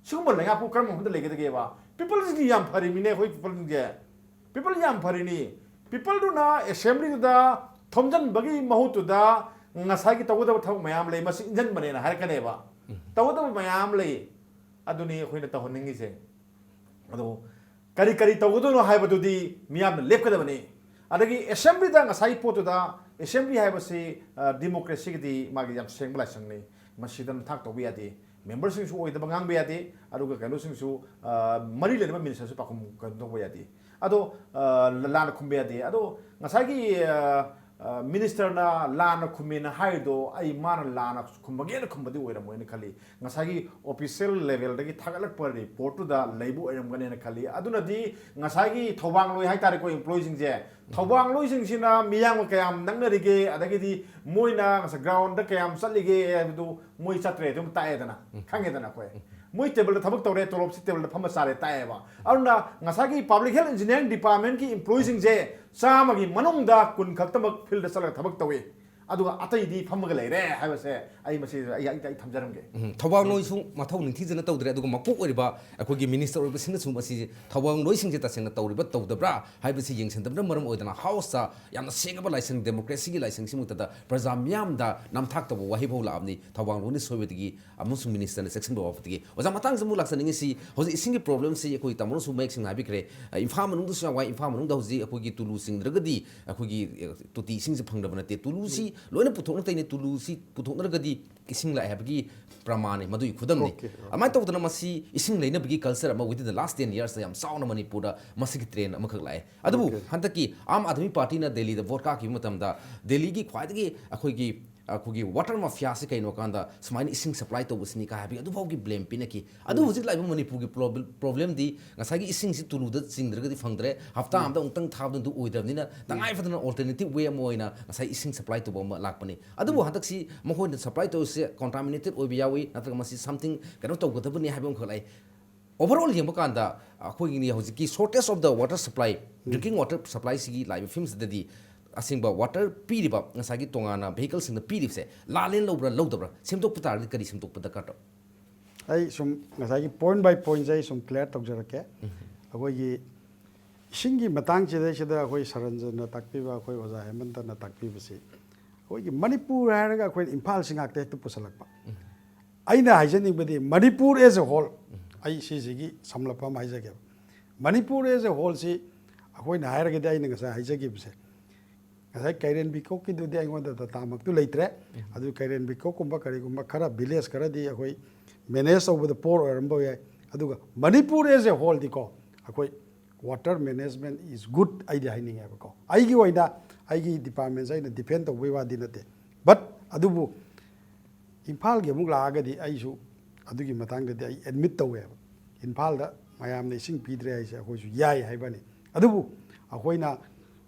ꯁꯤꯒꯨꯝꯕ ꯂꯩꯉꯥꯛꯄꯨ ꯀꯔꯝꯕ ꯃꯐꯝꯗ ꯂꯩꯒꯗꯒꯦꯕ? Peopleꯁꯤꯡꯗꯤ ꯌꯥꯝ ꯐꯔꯤꯃꯤꯅꯦ, ꯑꯩꯈꯣꯏ peopleꯁꯤꯡꯁꯦ꯫ People ꯌꯥꯝ ꯐꯔꯤꯅꯤ꯫ Peopleꯗꯨꯅ assemblyꯗꯨꯗ ꯊꯣꯝꯖꯤꯟꯕꯒꯤ ꯃꯍꯨꯠꯇꯨꯗ ꯉꯁꯥꯏꯒꯤ ꯇꯧꯒꯗꯕ ꯊꯕꯛ ꯃꯌꯥꯝ ꯂꯩ, ꯃꯁꯤ ꯏꯟꯖꯟꯕꯅꯦꯅ ꯍꯥꯏꯔꯛꯀꯅꯦꯕ꯫ ꯇꯧꯒꯗꯕ ꯃꯌꯥꯝ ꯂꯩ꯫ ꯑꯗꯨꯅꯤ ꯑꯩꯈꯣꯏꯅ ꯇꯧꯍꯟꯅꯤꯡꯉꯤꯁꯦ꯫ ꯑꯗꯣ ꯀꯔꯤ ꯀꯔꯤ ꯇꯧꯒꯗꯣꯏꯅꯣ ꯍꯥꯏꯕꯗꯨꯗꯤ ꯃꯤꯌꯥꯝꯅ ꯂꯦꯞꯀꯗꯕꯅꯤ꯫ ꯑꯗꯒꯤ ꯑꯦꯁꯦꯝꯕ꯭ꯂꯤꯗ ꯉꯁꯥꯏꯒꯤ ꯄꯣꯠꯇꯨꯗ, ꯑꯦꯁꯦꯝꯕ꯭ꯂꯤ ꯍꯥꯏꯕꯁꯤ ꯗꯤꯃꯣꯀ꯭ꯔꯦꯁꯤꯒꯤꯗꯤ ꯃꯥꯒꯤ ꯌꯥꯝ ꯁꯦꯡꯕ ꯂꯥꯏꯁꯪꯅꯤ꯫ ꯃꯁꯤꯗ ꯅꯝꯊꯥꯛ ꯇꯧꯕ ꯌꯥꯗꯦ꯫ ꯃꯦꯝꯕꯔꯁꯤꯡꯁꯨ ꯑꯣꯏꯗꯕ ꯉꯥꯡꯕ ꯌꯥꯗꯦ꯫ ꯑꯗꯨꯒ ꯀꯩꯅꯣꯁꯤꯡꯁꯨ, ꯃꯔꯤ ꯂꯩꯅꯕ ꯃꯤꯅꯤꯁꯇꯔꯁꯨ ꯄꯥꯎꯈꯨꯝ ꯀꯩꯅꯣ ꯇꯧꯕ ꯌꯥꯗꯦ꯫ ꯑꯗꯣ ꯂꯥꯟꯅ ꯈꯨꯝꯕ ꯌꯥꯗꯦ꯫ ꯑꯗꯣ ꯉꯁꯥꯏꯒꯤ ꯃꯤꯅꯤꯁꯇꯔꯅ ꯂꯥꯟꯅ ꯈꯨꯝꯃꯦꯅ ꯍꯥꯏꯔꯤꯗꯣ ꯑꯩ ꯃꯥꯅ ꯂꯥꯟꯅ ꯈꯨꯝꯃꯒꯦꯅ ꯈꯨꯝꯕꯗꯤ ꯑꯣꯏꯔꯝꯃꯣꯏꯅ ꯈꯜꯂꯤ꯫ ꯉꯁꯥꯏꯒꯤ ꯑꯣꯐꯤꯁꯤꯌꯦꯜ ꯂꯦꯚꯦꯜꯗꯒꯤ ꯊꯥꯒꯠꯂꯛꯄ ꯔꯤꯄꯣꯔꯠꯇꯨꯗ ꯂꯩꯕ ꯑꯣꯏꯔꯝꯒꯅꯦꯅ ꯈꯜꯂꯤ꯫ ꯑꯗꯨꯅꯗꯤ ꯉꯁꯥꯏꯒꯤ ꯊꯧꯕꯥꯡꯂꯣꯏ ꯍꯥꯏꯇꯥꯔꯦꯀꯣ, ꯏꯝꯄ꯭ꯂꯣꯌꯤꯁꯤꯡꯁꯦ, ꯊꯧꯕꯥꯡꯂꯣꯏꯁꯤꯡꯁꯤꯅ ꯃꯤꯌꯥꯝꯒ ꯀꯌꯥꯝ ꯅꯛꯅꯔꯤꯒꯦ, ꯑꯗꯒꯤꯗꯤ ꯃꯣꯏꯅ ꯉꯁꯥꯏ ꯒ꯭ꯔꯥꯎꯟꯗ ꯀꯌꯥꯝ ꯆꯠꯂꯤꯒꯦ ꯍꯥꯏꯕꯗꯨ ꯃꯣꯏ ꯆꯠꯇ꯭ꯔꯦ ꯑꯗꯨꯝ ꯇꯥꯛꯑꯦꯗꯅ, ꯈꯪꯉꯦꯗꯅ ꯑꯩꯈꯣꯏ꯫ ꯃꯣꯏ ꯇꯦꯕꯜꯗ ꯊꯕꯛ ꯇꯧꯔꯦ, ꯇꯣꯂꯣꯞꯁꯤ ꯇꯦꯕꯜꯗ ꯐꯝꯃ ꯆꯥꯔꯦ ꯇꯥꯛꯑꯦꯕ꯫ ꯑꯗꯨꯅ ꯉꯁꯥꯏꯒꯤ ꯄꯕ꯭ꯂꯤꯛ ꯍꯦꯜꯊ ꯏꯟꯖꯤꯅꯤꯌꯥꯔꯤꯡ ꯗꯤꯄꯥꯔꯠꯃꯦꯟꯒꯤ ꯏꯝꯄ꯭ꯂꯣꯌꯤꯁꯤꯡꯁꯦ ꯆꯥꯝꯃꯒꯤ ꯃꯅꯨꯡꯗ ꯀꯨꯟ ꯈꯛꯇꯃꯛ ꯐꯤꯜꯗ ꯆꯠꯂꯒ ꯊꯕꯛ ꯇꯧꯏ, ꯑꯗꯨꯒ ꯑꯇꯩꯗꯤ ꯐꯝꯃꯒ ꯂꯩꯔꯦ ꯍꯥꯏꯕꯁꯦ ꯑꯩ ꯃꯁꯤ ꯑꯩ, ꯑꯩ, ꯑꯩ ꯊꯝꯖꯔꯝꯒꯦ꯫ ꯎꯝ, ꯊꯧꯕꯥꯡꯂꯣꯏꯁꯨ ꯃꯊꯧ ꯅꯤꯡꯊꯤꯖꯅ ꯇꯧꯗ꯭ꯔꯦ, ꯑꯗꯨꯒ ꯃꯀꯣꯛ ꯑꯣꯏꯔꯤꯕ ꯑꯩꯈꯣꯏꯒꯤ ꯃꯤꯅꯤꯁꯇꯔ ꯑꯣꯏꯕꯁꯤꯡꯅꯁꯨ ꯃꯁꯤ ꯊꯧꯕꯥꯡꯂꯣꯏꯁꯤꯡꯁꯦ ꯇꯁꯦꯡꯅ ꯇꯧꯔꯤꯕ ꯇꯧꯗꯕ꯭ꯔꯥ ꯍꯥꯏꯕꯁꯤ ꯌꯦꯡꯁꯤꯟꯗꯕꯅ ꯃꯔꯝ ꯑꯣꯏꯗꯅ ꯍꯥꯎꯁꯇ ꯌꯥꯝꯅ ꯁꯦꯡꯉꯕ ꯂꯥꯏꯁꯪ, ꯗꯦꯃꯣꯀ꯭ꯔꯦꯁꯤꯒꯤ ꯂꯥꯏꯁꯪꯁꯤꯃꯛꯇꯗ ꯄ꯭ꯔꯖꯥ ꯃꯤꯌꯥꯝꯗ ꯅꯝꯊꯥꯛ ꯇꯧꯕ ꯋꯥꯍꯩ ꯐꯥꯎ ꯂꯥꯛꯑꯕꯅꯤ ꯊꯧꯕꯥꯡꯂꯣꯏꯅ ꯁꯣꯏꯕꯗꯒꯤ ꯑꯃꯁꯨꯡ ꯃꯤꯅꯤꯁꯇꯔꯅ ꯆꯦꯛꯁꯤꯟꯕ ꯋꯥꯐꯕꯗꯒꯤ꯫ ꯑꯣꯖꯥ, ꯃꯇꯥꯡꯁꯤꯗ ꯑꯃꯨꯛ ꯂꯥꯛꯆꯅꯤꯡꯉꯤꯁꯤ, ꯍꯧꯖꯤꯛ ꯏꯁꯤꯡꯒꯤ ꯄ꯭ꯔꯣꯕ꯭ꯂꯦꯝꯁꯤ ꯑꯩꯈꯣꯏ ꯇꯥꯃꯣꯅꯁꯨ ꯃꯌꯦꯛ ꯁꯦꯡꯅ ꯍꯥꯏꯕꯤꯈ꯭ꯔꯦ꯫ ꯑ, ꯏꯝꯐꯥꯜ ꯃꯅꯨꯡꯗꯁꯨ ꯌꯥꯝ ꯋꯥꯏ, ꯏꯝꯐꯥꯜ ꯃꯅꯨꯡꯗ ꯍꯧꯖꯤꯛ ꯑꯩꯈꯣꯏꯒꯤ ꯇꯨꯂꯨ ꯆꯤꯡꯗ꯭ꯔꯒꯗꯤ ꯑꯩꯈꯣꯏꯒꯤ, ꯑ, ꯇꯣꯇꯤ ꯏꯁꯤꯡꯁꯤ ꯐꯪꯗꯕ ꯅꯠꯇꯦ꯫ ꯇꯨꯂꯨꯁꯤ ꯂꯣꯏꯅ ꯄꯨꯊꯣꯛꯅ ꯇꯩꯅ, ꯇꯨꯂꯨꯁꯤ ꯄꯨꯊꯣꯛꯅꯔꯒꯗꯤ ꯏꯁꯤꯡ ꯂꯥꯛꯑꯦ ꯍꯥꯏꯕꯒꯤ ꯄ꯭ꯔꯃꯥꯟꯅꯤ, ꯃꯗꯨꯒꯤ ꯈꯨꯗꯝꯅꯤ꯫ Okay, okay. ꯑꯗꯨꯃꯥꯏꯅ ꯇꯧꯗꯅ ꯃꯁꯤ ꯏꯁꯤꯡ ꯂꯩꯅꯕꯒꯤ ꯀꯜꯆꯔ ꯑꯃ within the last ten years ꯌꯥꯝ ꯆꯥꯎꯅ ꯃꯅꯤꯄꯨꯔꯗ ꯃꯁꯤꯒꯤ ꯇ꯭ꯔꯦꯟ ꯑꯃꯈꯛ ꯂꯥꯛꯑꯦ꯫ ꯑꯗꯨꯕꯨ Okay. ꯍꯟꯗꯛꯀꯤ ꯑꯥꯝ ꯑꯥꯗꯃꯤ ꯄꯥꯔꯇꯤꯅ ꯗꯦꯜꯂꯤꯗ ꯚꯣꯠ ꯀꯥꯈꯤꯕ ꯃꯇꯝꯗ ꯗꯦꯜꯂꯤꯒꯤ ꯈ꯭ꯋꯥꯏꯗꯒꯤ ꯑꯩꯈꯣꯏꯒꯤ, ꯑꯩꯈꯣꯏꯒꯤ ꯋꯥꯇꯔ ꯃꯥꯐꯤꯌꯥꯁꯤ ꯀꯩꯅꯣ ꯀꯥꯟꯗ ꯁꯨꯃꯥꯏꯅ ꯏꯁꯤꯡ ꯁꯄ꯭ꯂꯥꯏ ꯇꯧꯕꯁꯤꯅꯤ ꯀꯥ ꯍꯥꯏꯕꯒꯤ ꯑꯗꯨꯐꯥꯎꯒꯤ ꯕ꯭ꯂꯦꯝ ꯄꯤꯅꯈꯤ꯫ ꯑꯗꯨꯕꯨ ꯍꯧꯖꯤꯛ ꯂꯥꯛꯏꯕ ꯃꯅꯤꯄꯨꯔꯒꯤ ꯄ꯭ꯔꯣꯕ꯭ꯂꯦꯝꯗꯤ ꯉꯁꯥꯏꯒꯤ ꯏꯁꯤꯡꯁꯤ ꯇꯨꯂꯨꯗ ꯆꯤꯡꯗ꯭ꯔꯒꯗꯤ ꯐꯪꯗ꯭ꯔꯦ, ꯍꯞꯇꯥ ꯑꯃꯗ ꯑꯃꯨꯛꯇꯪ ꯊꯥꯕꯗꯨ ꯑꯣꯏꯗ꯭ꯔꯕꯅꯤꯅ ꯇꯉꯥꯏ ꯐꯗꯅ ꯑꯣꯜꯇꯔꯅꯦꯇꯤꯚ ꯋꯦ ꯑꯃ ꯑꯣꯏꯅ ꯉꯁꯥꯏ ꯏꯁꯤꯡ ꯁꯄ꯭ꯂꯥꯏ ꯇꯧꯕ ꯑꯃ ꯂꯥꯛꯄꯅꯤ꯫ ꯑꯗꯨꯕꯨ ꯍꯟꯗꯛꯁꯤ ꯃꯈꯣꯏꯅ ꯁꯄ꯭ꯂꯥꯏ ꯇꯧꯔꯤꯁꯦ ꯀꯣꯟꯇꯥꯃꯤꯅꯦꯇꯦꯗ ꯑꯣꯏꯕ ꯌꯥꯎꯏ, ꯅꯠꯇ꯭ꯔꯒ ꯃꯁꯤ ꯁꯝꯊꯤꯡ ꯀꯩꯅꯣ ꯇꯧꯒꯗꯕꯅꯤ ꯍꯥꯏꯕ ꯑꯃꯈꯛ ꯂꯥꯛꯏ꯫ ꯑꯣꯚꯔ ꯑꯣꯜ ꯌꯦꯡꯕ ꯀꯥꯟꯗ ꯑꯩꯈꯣꯏꯒꯤ ꯍꯧꯖꯤꯛꯀꯤ shortage of the water supply, drinking water supply ꯁꯤꯒꯤ ꯂꯥꯛꯏꯕ ꯐꯤꯕꯝꯁꯤꯗꯗꯤ ꯑꯁꯦꯡꯕ ꯋꯥꯇꯔ ꯄꯤꯔꯤꯕ, ꯉꯁꯥꯏꯒꯤ ꯇꯣꯉꯥꯟꯅ ꯚꯦꯍꯤꯀꯜꯁꯤꯡꯅ ꯄꯤꯔꯤꯕꯁꯦ ꯂꯥꯜꯂꯦꯅ ꯂꯧꯕ꯭ꯔꯥ ꯂꯧꯗꯕ꯭ꯔꯥ, ꯁꯦꯝꯗꯣꯛꯄ ꯇꯥꯔꯒꯗꯤ ꯀꯔꯤ ꯁꯦꯝꯗꯣꯛꯄ ꯗꯔꯀꯥꯔ ꯇꯥꯏ? ꯑꯩ ꯁꯨꯝ ꯉꯁꯥꯏꯒꯤ ꯄꯣꯏꯟ ꯕꯥꯏ ꯄꯣꯏꯟꯁꯦ ꯑꯩ ꯁꯨꯝ ꯀ꯭ꯂꯤꯌꯥꯔ ꯇꯧꯖꯔꯛꯀꯦ꯫ ꯑꯩꯈꯣꯏꯒꯤ ꯏꯁꯤꯡꯒꯤ ꯃꯇꯥꯡꯁꯤꯗꯩꯁꯤꯗ ꯑꯩꯈꯣꯏ ꯁꯔꯟꯖꯟꯅ ꯇꯥꯛꯄꯤꯕ, ꯑꯩꯈꯣꯏ ꯑꯣꯖꯥ ꯍꯦꯃꯟꯇꯅ ꯇꯥꯛꯄꯤꯕꯁꯤ, ꯑꯩꯈꯣꯏꯒꯤ ꯃꯅꯤꯄꯨꯔ ꯍꯥꯏꯔꯒ ꯑꯩꯈꯣꯏꯅ ꯏꯝꯐꯥꯜꯁꯤ ꯉꯥꯛꯇ ꯍꯦꯛꯇ ꯄꯨꯁꯜꯂꯛꯄ꯫ ꯑꯩꯅ ꯍꯥꯏꯖꯅꯤꯡꯕꯗꯤ ꯃꯅꯤꯄꯨꯔ as a whole, ꯑꯩ ꯁꯤꯁꯤꯒꯤ ꯁꯝꯂꯞꯄ ꯑꯃ ꯍꯥꯏꯖꯒꯦꯕ꯫ ꯃꯅꯤꯄꯨꯔ as a whole ꯁꯤ ꯑꯩꯈꯣꯏꯅ ꯍꯥꯏꯔꯒꯗꯤ ꯑꯩꯅ ꯉꯁꯥꯏ ꯍꯥꯏꯖꯈꯤꯕꯁꯦ, ꯉꯁꯥꯏ ꯀꯩꯔꯦꯟ ꯕꯤꯀꯣꯛꯀꯤꯗꯨꯗꯤ ꯑꯩꯉꯣꯟꯗ ꯗꯇꯥꯃꯛꯇꯨ ꯂꯩꯇ꯭ꯔꯦ꯫ ꯑꯗꯨ ꯀꯩꯔꯦꯟ ꯕꯤꯀꯣꯛꯀꯨꯝꯕ ꯀꯔꯤꯒꯨꯝꯕ ꯈꯔ ꯚꯤꯂꯦꯖ ꯈꯔꯗꯤ ꯑꯩꯈꯣꯏ ꯃꯦꯅꯦꯖ ꯇꯧꯕꯗ ꯄꯣꯔ ꯑꯣꯏꯔꯝꯕ ꯌꯥꯏ꯫ ꯑꯗꯨꯒ ꯃꯅꯤꯄꯨꯔ as a whole ꯗꯤꯀꯣ, ꯑꯩꯈꯣꯏ water management is good ꯑꯩꯗꯤ ꯍꯥꯏꯅꯤꯡꯉꯦꯕꯀꯣ꯫ ꯑꯩꯒꯤ ꯑꯣꯏꯅ ꯑꯩꯒꯤ ꯗꯤꯄꯥꯔꯠꯃꯦꯟꯁꯦ ꯑꯩꯅ ꯗꯤꯐꯦꯟ ꯇꯧꯕꯩ ꯋꯥꯗꯤ ꯅꯠꯇꯦ, ꯕꯠ ꯑꯗꯨꯕꯨ ꯏꯝꯐꯥꯜꯒꯤ ꯑꯃꯨꯛ ꯂꯥꯛꯑꯒꯗꯤ ꯑꯩꯁꯨ ꯑꯗꯨꯒꯤ ꯃꯇꯥꯡꯗꯗꯤ ꯑꯩ ꯑꯦꯗꯃꯤꯠ ꯇꯧꯋꯦꯕ꯫ ꯏꯝꯐꯥꯜꯗ ꯃꯌꯥꯝꯅ ꯏꯁꯤꯡ ꯄꯤꯗ꯭ꯔꯦ ꯍꯥꯏꯁꯦ ꯑꯩꯈꯣꯏꯁꯨ ꯌꯥꯏ ꯍꯥꯏꯕꯅꯤ꯫ ꯑꯗꯨꯕꯨ ꯑꯩꯈꯣꯏꯅ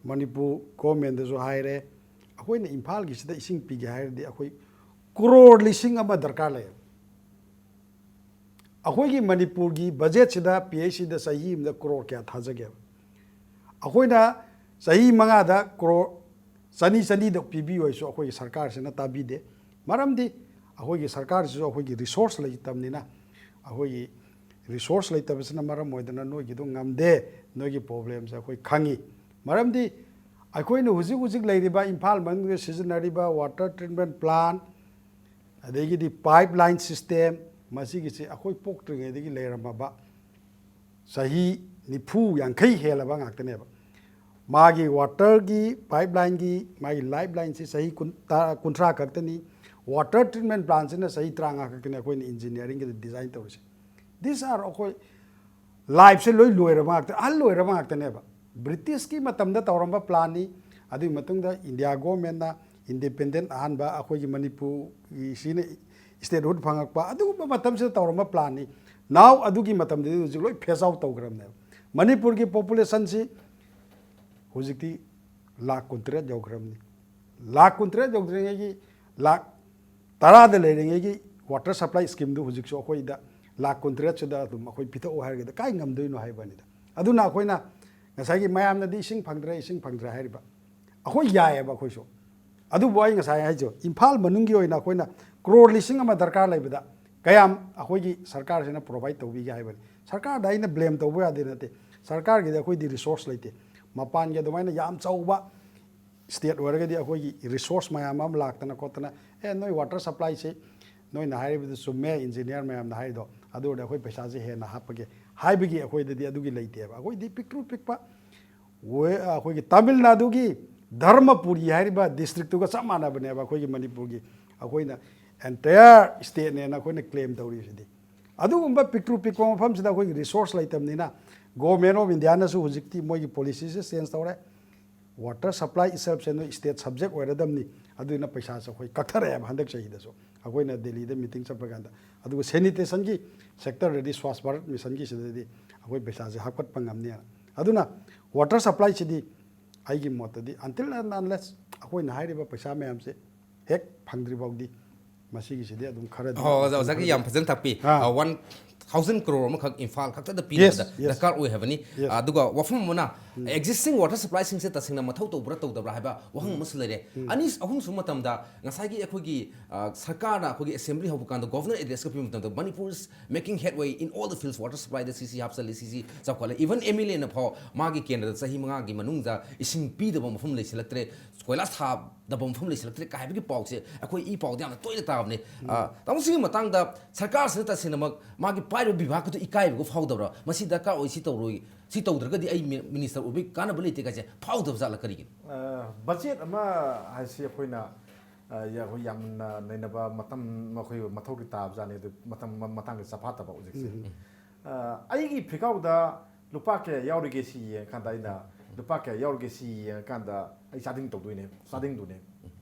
ꯃꯅꯤꯄꯨꯔ ꯒꯣꯔꯃꯦꯟꯗꯁꯨ ꯍꯥꯏꯔꯦ, ꯑꯩꯈꯣꯏꯅ ꯏꯝꯐꯥꯜꯒꯤꯁꯤꯗ ꯏꯁꯤꯡ ꯄꯤꯒꯦ ꯍꯥꯏꯔꯗꯤ ꯑꯩꯈꯣꯏ ꯀ꯭ꯔꯣꯔ ꯂꯤꯁꯤꯡ ꯑꯃ ꯗꯔꯀꯥꯔ ꯂꯩꯌꯦꯕ꯫ ꯑꯩꯈꯣꯏꯒꯤ ꯃꯅꯤꯄꯨꯔꯒꯤ ꯕꯖꯦꯠꯁꯤꯗ, ꯄꯤ ꯑꯩꯆ ꯁꯤꯗ ꯆꯍꯤ ꯑꯃꯗ ꯀ꯭ꯔꯣꯔ ꯀꯌꯥ ꯊꯥꯖꯒꯦꯕ? ꯑꯩꯈꯣꯏꯅ ꯆꯍꯤ ꯃꯉꯥꯗ ꯀ꯭ꯔꯣꯔ ꯆꯅꯤ, ꯆꯅꯤꯗ ꯄꯤꯕꯤꯌꯨ ꯍꯥꯏꯁꯨ ꯑꯩꯈꯣꯏꯒꯤ ꯁꯔꯀꯥꯔꯁꯤꯅ ꯇꯥꯕꯤꯗꯦ꯫ ꯃꯔꯝꯗꯤ ꯑꯩꯈꯣꯏꯒꯤ ꯁꯔꯀꯥꯔꯁꯤꯁꯨ ꯑꯩꯈꯣꯏꯒꯤ ꯔꯤꯁꯣꯔꯁ ꯂꯩꯇꯕꯅꯤꯅ, ꯑꯩꯈꯣꯏꯒꯤ ꯔꯤꯁꯣꯔꯁ ꯂꯩꯇꯕꯁꯤꯅ ꯃꯔꯝ ꯑꯣꯏꯗꯅ ꯅꯣꯏꯒꯤꯗꯣ ꯉꯝꯗꯦ, ꯅꯣꯏꯒꯤ ꯄ꯭ꯔꯣꯕ꯭ꯂꯦꯝꯁꯦ ꯑꯩꯈꯣꯏ ꯈꯪꯉꯤ꯫ ꯃꯔꯝꯗꯤ ꯑꯩꯈꯣꯏꯅ ꯍꯧꯖꯤꯛ ꯍꯧꯖꯤꯛ ꯂꯩꯔꯤꯕ ꯏꯝꯐꯥꯜ ꯃꯅꯨꯡꯗ ꯁꯤꯖꯤꯟꯅꯔꯤꯕ water treatment plant, ꯑꯗꯒꯤꯗꯤ pipeline system, ꯃꯁꯤꯒꯤꯁꯤ ꯑꯩꯈꯣꯏ ꯄꯣꯛꯇ꯭ꯔꯤꯉꯩꯗꯒꯤ ꯂꯩꯔꯝꯃꯕ ꯆꯍꯤ ꯅꯤꯐꯨ ꯌꯥꯡꯈꯩ ꯍꯦꯜꯂꯕ ꯉꯥꯛꯇꯅꯦꯕ꯫ ꯃꯥꯒꯤ waterꯒꯤ pipelineꯒꯤ ꯃꯥꯒꯤ lifeline ꯁꯤ ꯆꯍꯤ ꯀꯨꯟ, ꯇꯔꯥ, ꯀꯨꯟꯊ꯭ꯔꯥ ꯈꯛꯇꯅꯤ꯫ Water treatment plantꯁꯤꯅ ꯆꯍꯤ ꯇꯔꯥꯃꯉꯥ ꯈꯛꯇꯅꯤ ꯑꯩꯈꯣꯏꯅ engineeringꯒꯤꯗ design ꯇꯧꯔꯤꯁꯦ꯫ These are ꯑꯩꯈꯣꯏ life ꯁꯦ ꯂꯣꯏ ꯂꯣꯏꯔꯕ ꯉꯥꯛꯇ, ꯑꯍꯜ ꯑꯣꯏꯔꯕ ꯉꯥꯛꯇꯅꯦꯕ꯫ British ꯀꯤ ꯃꯇꯝꯗ ꯇꯧꯔꯝꯕ plan ꯅꯤ꯫ ꯑꯗꯨꯒꯤ ꯃꯇꯨꯡꯗ India governmentꯅ independent ꯑꯍꯥꯟꯕ ꯑꯩꯈꯣꯏꯒꯤ ꯃꯅꯤꯄꯨꯔꯒꯤ ꯁꯤꯅ statehood ꯐꯪꯉꯛꯄ ꯑꯗꯨꯒꯨꯝꯕ ꯃꯇꯝꯁꯤꯗ ꯇꯧꯔꯝꯕ plan ꯅꯤ꯫ Now ꯑꯗꯨꯒꯤ ꯃꯇꯝꯗꯨꯗꯤ ꯍꯧꯖꯤꯛ ꯂꯣꯏ phase out ꯇꯧꯈ꯭ꯔꯕꯅꯦꯕ꯫ ꯃꯅꯤꯄꯨꯔꯒꯤ population ꯁꯤ ꯍꯧꯖꯤꯛꯇꯤ ꯂꯥꯈ ꯀꯨꯟꯇꯔꯦꯠ ꯌꯧꯈ꯭ꯔꯕꯅꯤ꯫ ꯂꯥꯈ ꯀꯨꯟꯇꯔꯦꯠ ꯌꯧꯗ꯭ꯔꯤꯉꯩꯒꯤ ꯂꯥꯈ ꯇꯔꯥꯗ ꯂꯩꯔꯤꯉꯩꯒꯤ water supply scheme ꯗꯨ ꯍꯧꯖꯤꯛꯁꯨ ꯑꯩꯈꯣꯏꯗ ꯂꯥꯈ ꯀꯨꯟꯇꯔꯦꯠꯁꯤꯗ ꯑꯗꯨꯝ ꯑꯩꯈꯣꯏ ꯄꯤꯊꯣꯛꯎ ꯍꯥꯏꯔꯒꯗꯤ ꯀꯥꯏ ꯉꯝꯗꯣꯏꯅꯣ ꯍꯥꯏꯕꯅꯤꯗ꯫ ꯑꯗꯨꯅ ꯑꯩꯈꯣꯏꯅ ꯉꯁꯥꯏꯒꯤ ꯃꯌꯥꯝꯅꯗꯤ ꯏꯁꯤꯡ ꯐꯪꯗ꯭ꯔꯦ, ꯏꯁꯤꯡ ꯐꯪꯗ꯭ꯔꯦ ꯍꯥꯏꯔꯤꯕ, ꯑꯩꯈꯣꯏ ꯌꯥꯏꯑꯕ ꯑꯩꯈꯣꯏꯁꯨ꯫ ꯑꯗꯨꯕꯨ ꯑꯩ ꯉꯁꯥꯏ ꯍꯥꯏꯖ ꯏꯝꯐꯥꯜ ꯃꯅꯨꯡꯒꯤ ꯑꯣꯏꯅ ꯑꯩꯈꯣꯏꯅ ꯀ꯭ꯔꯣꯔ ꯂꯤꯁꯤꯡ ꯑꯃ ꯗꯔꯀꯥꯔ ꯂꯩꯕꯗ ꯀꯌꯥꯝ ꯑꯩꯈꯣꯏꯒꯤ ꯁꯔꯀꯥꯔꯁꯤꯅ provide ꯇꯧꯕꯤꯒꯦ ꯍꯥꯏꯕꯅꯤ꯫ ꯁꯔꯀꯥꯔꯗ ꯑꯩꯅ blame ꯇꯧꯕ ꯌꯥꯗꯦ ꯅꯠꯇꯦ, ꯁꯔꯀꯥꯔꯒꯤꯗꯤ ꯑꯩꯈꯣꯏꯗꯤ ꯔꯤꯁꯣꯔꯁ ꯂꯩꯇꯦ꯫ ꯃꯄꯥꯟꯒꯤ ꯑꯗꯨꯃꯥꯏꯅ ꯌꯥꯝ ꯆꯥꯎꯕ state ꯑꯣꯏꯔꯒꯗꯤ ꯑꯩꯈꯣꯏꯒꯤ ꯔꯤꯁꯣꯔꯁ ꯃꯌꯥꯝ ꯑꯃ ꯂꯥꯛꯇꯅ ꯈꯣꯠꯇꯅ, "ꯑꯦ, ꯅꯣꯏ water supply ꯁꯤ ꯅꯣꯏꯅ ꯍꯥꯏꯔꯤꯕꯗꯨ ꯆꯨꯝꯃꯦ, ꯏꯟꯖꯤꯅꯤꯌꯥꯔ ꯃꯌꯥꯝꯅ ꯍꯥꯏꯔꯤꯗꯣ, ꯑꯗꯨ ꯑꯣꯏꯔꯗꯤ ꯑꯩꯈꯣꯏ ꯄꯩꯁꯥꯁꯦ ꯍꯦꯟꯅ ꯍꯥꯞꯄꯒꯦ ꯍꯥꯏꯕꯒꯤ ꯑꯩꯈꯣꯏꯗꯗꯤ ꯑꯗꯨꯒꯤ ꯂꯩꯇꯦꯕ꯫ ꯑꯩꯈꯣꯏꯗꯤ ꯄꯤꯛꯇ꯭ꯔꯨ ꯄꯤꯛꯄ, ꯋꯦ-, ꯑꯩꯈꯣꯏꯒꯤ ꯇꯥꯃꯤꯜ ꯅꯥꯗꯨꯒꯤ ꯙꯔꯃꯄꯨꯔꯤ ꯍꯥꯏꯔꯤꯕ ꯗꯤꯁꯇ꯭ꯔꯤꯛꯇꯨꯒ ꯆꯞ ꯃꯥꯟꯅꯕꯅꯦꯕ ꯑꯩꯈꯣꯏꯒꯤ ꯃꯅꯤꯄꯨꯔꯒꯤ꯫ ꯑꯩꯈꯣꯏꯅ entire stateꯅꯦꯅ ꯑꯩꯈꯣꯏꯅ claim ꯇꯧꯔꯤꯁꯤꯗꯤ꯫ ꯑꯗꯨꯒꯨꯝꯕ ꯄꯤꯛꯇ꯭ꯔꯨ ꯄꯤꯛꯄ ꯃꯐꯝꯁꯤꯗ ꯑꯩꯈꯣꯏꯒꯤ resource ꯂꯩꯇꯕꯅꯤꯅ, Government of Indiaꯅꯁꯨ ꯍꯧꯖꯤꯛꯇꯤ ꯃꯣꯏꯒꯤ policyꯁꯦ change ꯇꯧꯔꯦ꯫ Water supply itselfꯁꯦ ꯅꯣꯏ state subject ꯑꯣꯏꯔꯗꯝꯅꯤ꯫ ꯑꯗꯨꯅ ꯄꯩꯁꯥꯁꯦ ꯑꯩꯈꯣꯏ ꯀꯛꯊꯔꯛꯑꯦꯕ ꯍꯟꯗꯛ ꯆꯍꯤꯗꯁꯨ꯫ ꯑꯩꯈꯣꯏꯅ ꯗꯦꯜꯂꯤꯗ meeting ꯆꯠꯄ ꯀꯥꯟꯗ꯫ ꯑꯗꯨꯒ sanitationꯒꯤ sectorꯗꯗꯤ Swachh Bharat Missionꯒꯤꯁꯤꯗꯗꯤ ꯑꯩꯈꯣꯏ ꯄꯩꯁꯥꯁꯦ ꯍꯥꯞꯀꯠꯄ ꯉꯝꯅꯦꯅ꯫ ꯑꯗꯨꯅ water supplyꯁꯤꯗꯤ ꯑꯩꯒꯤ ꯃꯣꯠꯇꯗꯤ until and unless ꯑꯩꯈꯣꯏꯅ ꯍꯥꯏꯔꯤꯕ ꯄꯩꯁꯥ ꯃꯌꯥꯝꯁꯦ ꯍꯦꯛ ꯐꯪꯗ꯭ꯔꯤ ꯐꯥꯎꯗꯤ ꯃꯁꯤꯒꯤꯁꯤꯗꯤ ꯑꯗꯨꯝ ꯈꯔꯗꯤ ꯑꯣ, ꯑꯣꯖꯥ, ꯑꯣꯖꯥꯒꯤ ꯌꯥꯝ ꯐꯖꯅ ꯇꯥꯛꯄꯤ꯫ ꯑꯥ꯫ ꯑ, one thousand crore ꯑꯃꯈꯛ ꯏꯝꯐꯥꯜ ꯈꯛꯇꯗ ꯄꯤꯅꯕꯗ Yes, yes. ꯗꯔꯀꯥꯔ ꯑꯣꯏ ꯍꯥꯏꯕꯅꯤ꯫ Yes. ꯑꯗꯨꯒ ꯋꯥꯐꯝ ꯑꯃꯅ, existing water supplyꯁꯤꯡꯁꯦ ꯇꯁꯦꯡꯅ ꯃꯊꯧ ꯇꯧꯕ꯭ꯔꯥ ꯇꯧꯗꯕ꯭ꯔꯥ ꯍꯥꯏꯕ ꯋꯥꯍꯪ ꯑꯃꯁꯨ ꯂꯩꯔꯦ꯫ ꯑꯅꯤ ꯑꯍꯨꯝ ꯁꯨꯕ ꯃꯇꯝꯗ ꯉꯁꯥꯏꯒꯤ ꯑꯩꯈꯣꯏꯒꯤ, ꯑ, ꯁꯔꯀꯥꯔꯅ ꯑꯩꯈꯣꯏꯒꯤ assembly ꯍꯧꯕ ꯀꯥꯟꯗ Governor addressꯀ ꯄꯤꯕ ꯃꯇꯝꯗ Manipur is making headway in all the fields, water supplyꯗ ꯁꯤꯁꯤ ꯍꯥꯞꯆꯜꯂꯤ, ꯁꯤꯁꯤ ꯆꯥꯎꯈꯠꯂꯦ꯫ Even MLAꯅ ꯐꯥꯎ ꯃꯥꯒꯤ ꯀꯦꯟꯗ꯭ꯔꯗ ꯆꯍꯤ ꯃꯉꯥꯒꯤ ꯃꯅꯨꯡꯗ ꯏꯁꯤꯡ ꯄꯤꯗꯕ ꯃꯐꯝ ꯂꯩꯁꯤꯜꯂꯛꯇ꯭ꯔꯦ, ꯀꯣꯏꯂꯥꯁ ꯊꯥꯗꯕ ꯃꯐꯝ ꯂꯩꯁꯤꯜꯂꯛꯇ꯭ꯔꯦ ꯀꯥꯏ ꯍꯥꯏꯕꯒꯤ ꯄꯥꯎꯁꯦ ꯑꯩꯈꯣꯏ ꯏ ꯄꯥꯎꯗ ꯌꯥꯝꯅ ꯇꯣꯏꯅ ꯇꯥꯕꯅꯦ꯫ ꯑ, ꯇꯥꯃꯣ, ꯁꯤꯒꯤ ꯃꯇꯥꯡꯗ ꯁꯔꯀꯥꯔꯁꯤꯅ ꯇꯁꯦꯡꯅꯃꯛ ꯃꯥꯒꯤ ꯄꯥꯏꯔꯤꯕ ꯕꯤꯚꯥꯒꯇꯨ ꯏꯀꯥꯏꯕꯒ ꯐꯥꯎꯗꯕ꯭ꯔꯥ? ꯃꯁꯤ ꯗꯔꯀꯥꯔ ꯑꯣꯏ, ꯁꯤ ꯇꯧꯔꯣꯏ, ꯁꯤ ꯇꯧꯗ꯭ꯔꯒꯗꯤ ꯑꯩ ꯃꯤ-, minister ꯑꯣꯏꯕꯒꯤ ꯀꯥꯟꯅꯕ ꯂꯩꯇꯦ ꯀꯥꯏꯁꯦ ꯐꯥꯎꯗꯕ ꯖꯥꯠꯂ ꯀꯔꯤꯒꯤꯅꯣ? ꯑ, budget ꯑꯃ ꯍꯥꯏꯁꯤ ꯑꯩꯈꯣꯏꯅ, ꯑ, ꯌꯥ-, ꯑꯩꯈꯣꯏ ꯌꯥꯝꯅ ꯅꯩꯅꯕ ꯃꯇꯝ, ꯑꯩꯈꯣꯏ ꯃꯊꯧꯗꯤ ꯇꯥꯕꯖꯥꯠꯅꯤ, ꯑꯗꯨ ꯃꯇꯝ ꯃ-, ꯃꯇꯥꯡꯗ ꯆꯐꯥꯠꯇꯕ ꯍꯧꯖꯤꯛꯁꯦ꯫ ꯎꯝ꯫ ꯑ, ꯑꯩꯒꯤ ꯐꯤꯈꯥꯎꯗ ꯂꯨꯄꯥ ꯀꯌꯥ ꯌꯥꯎꯔꯤꯒꯦ ꯁꯤ ꯌꯦꯡꯉꯀꯥꯟꯗ ꯑꯩꯅ ꯂꯨꯄꯥ ꯀꯌꯥ ꯌꯥꯎꯔꯤꯒꯦ ꯁꯤ ꯌꯦꯡꯉꯀꯥꯟꯗ ꯑꯩ ꯆꯥꯗꯤꯡ ꯇꯧꯗꯣꯏꯅꯦ, ꯆꯥꯗꯤꯡꯗꯨꯅꯦ꯫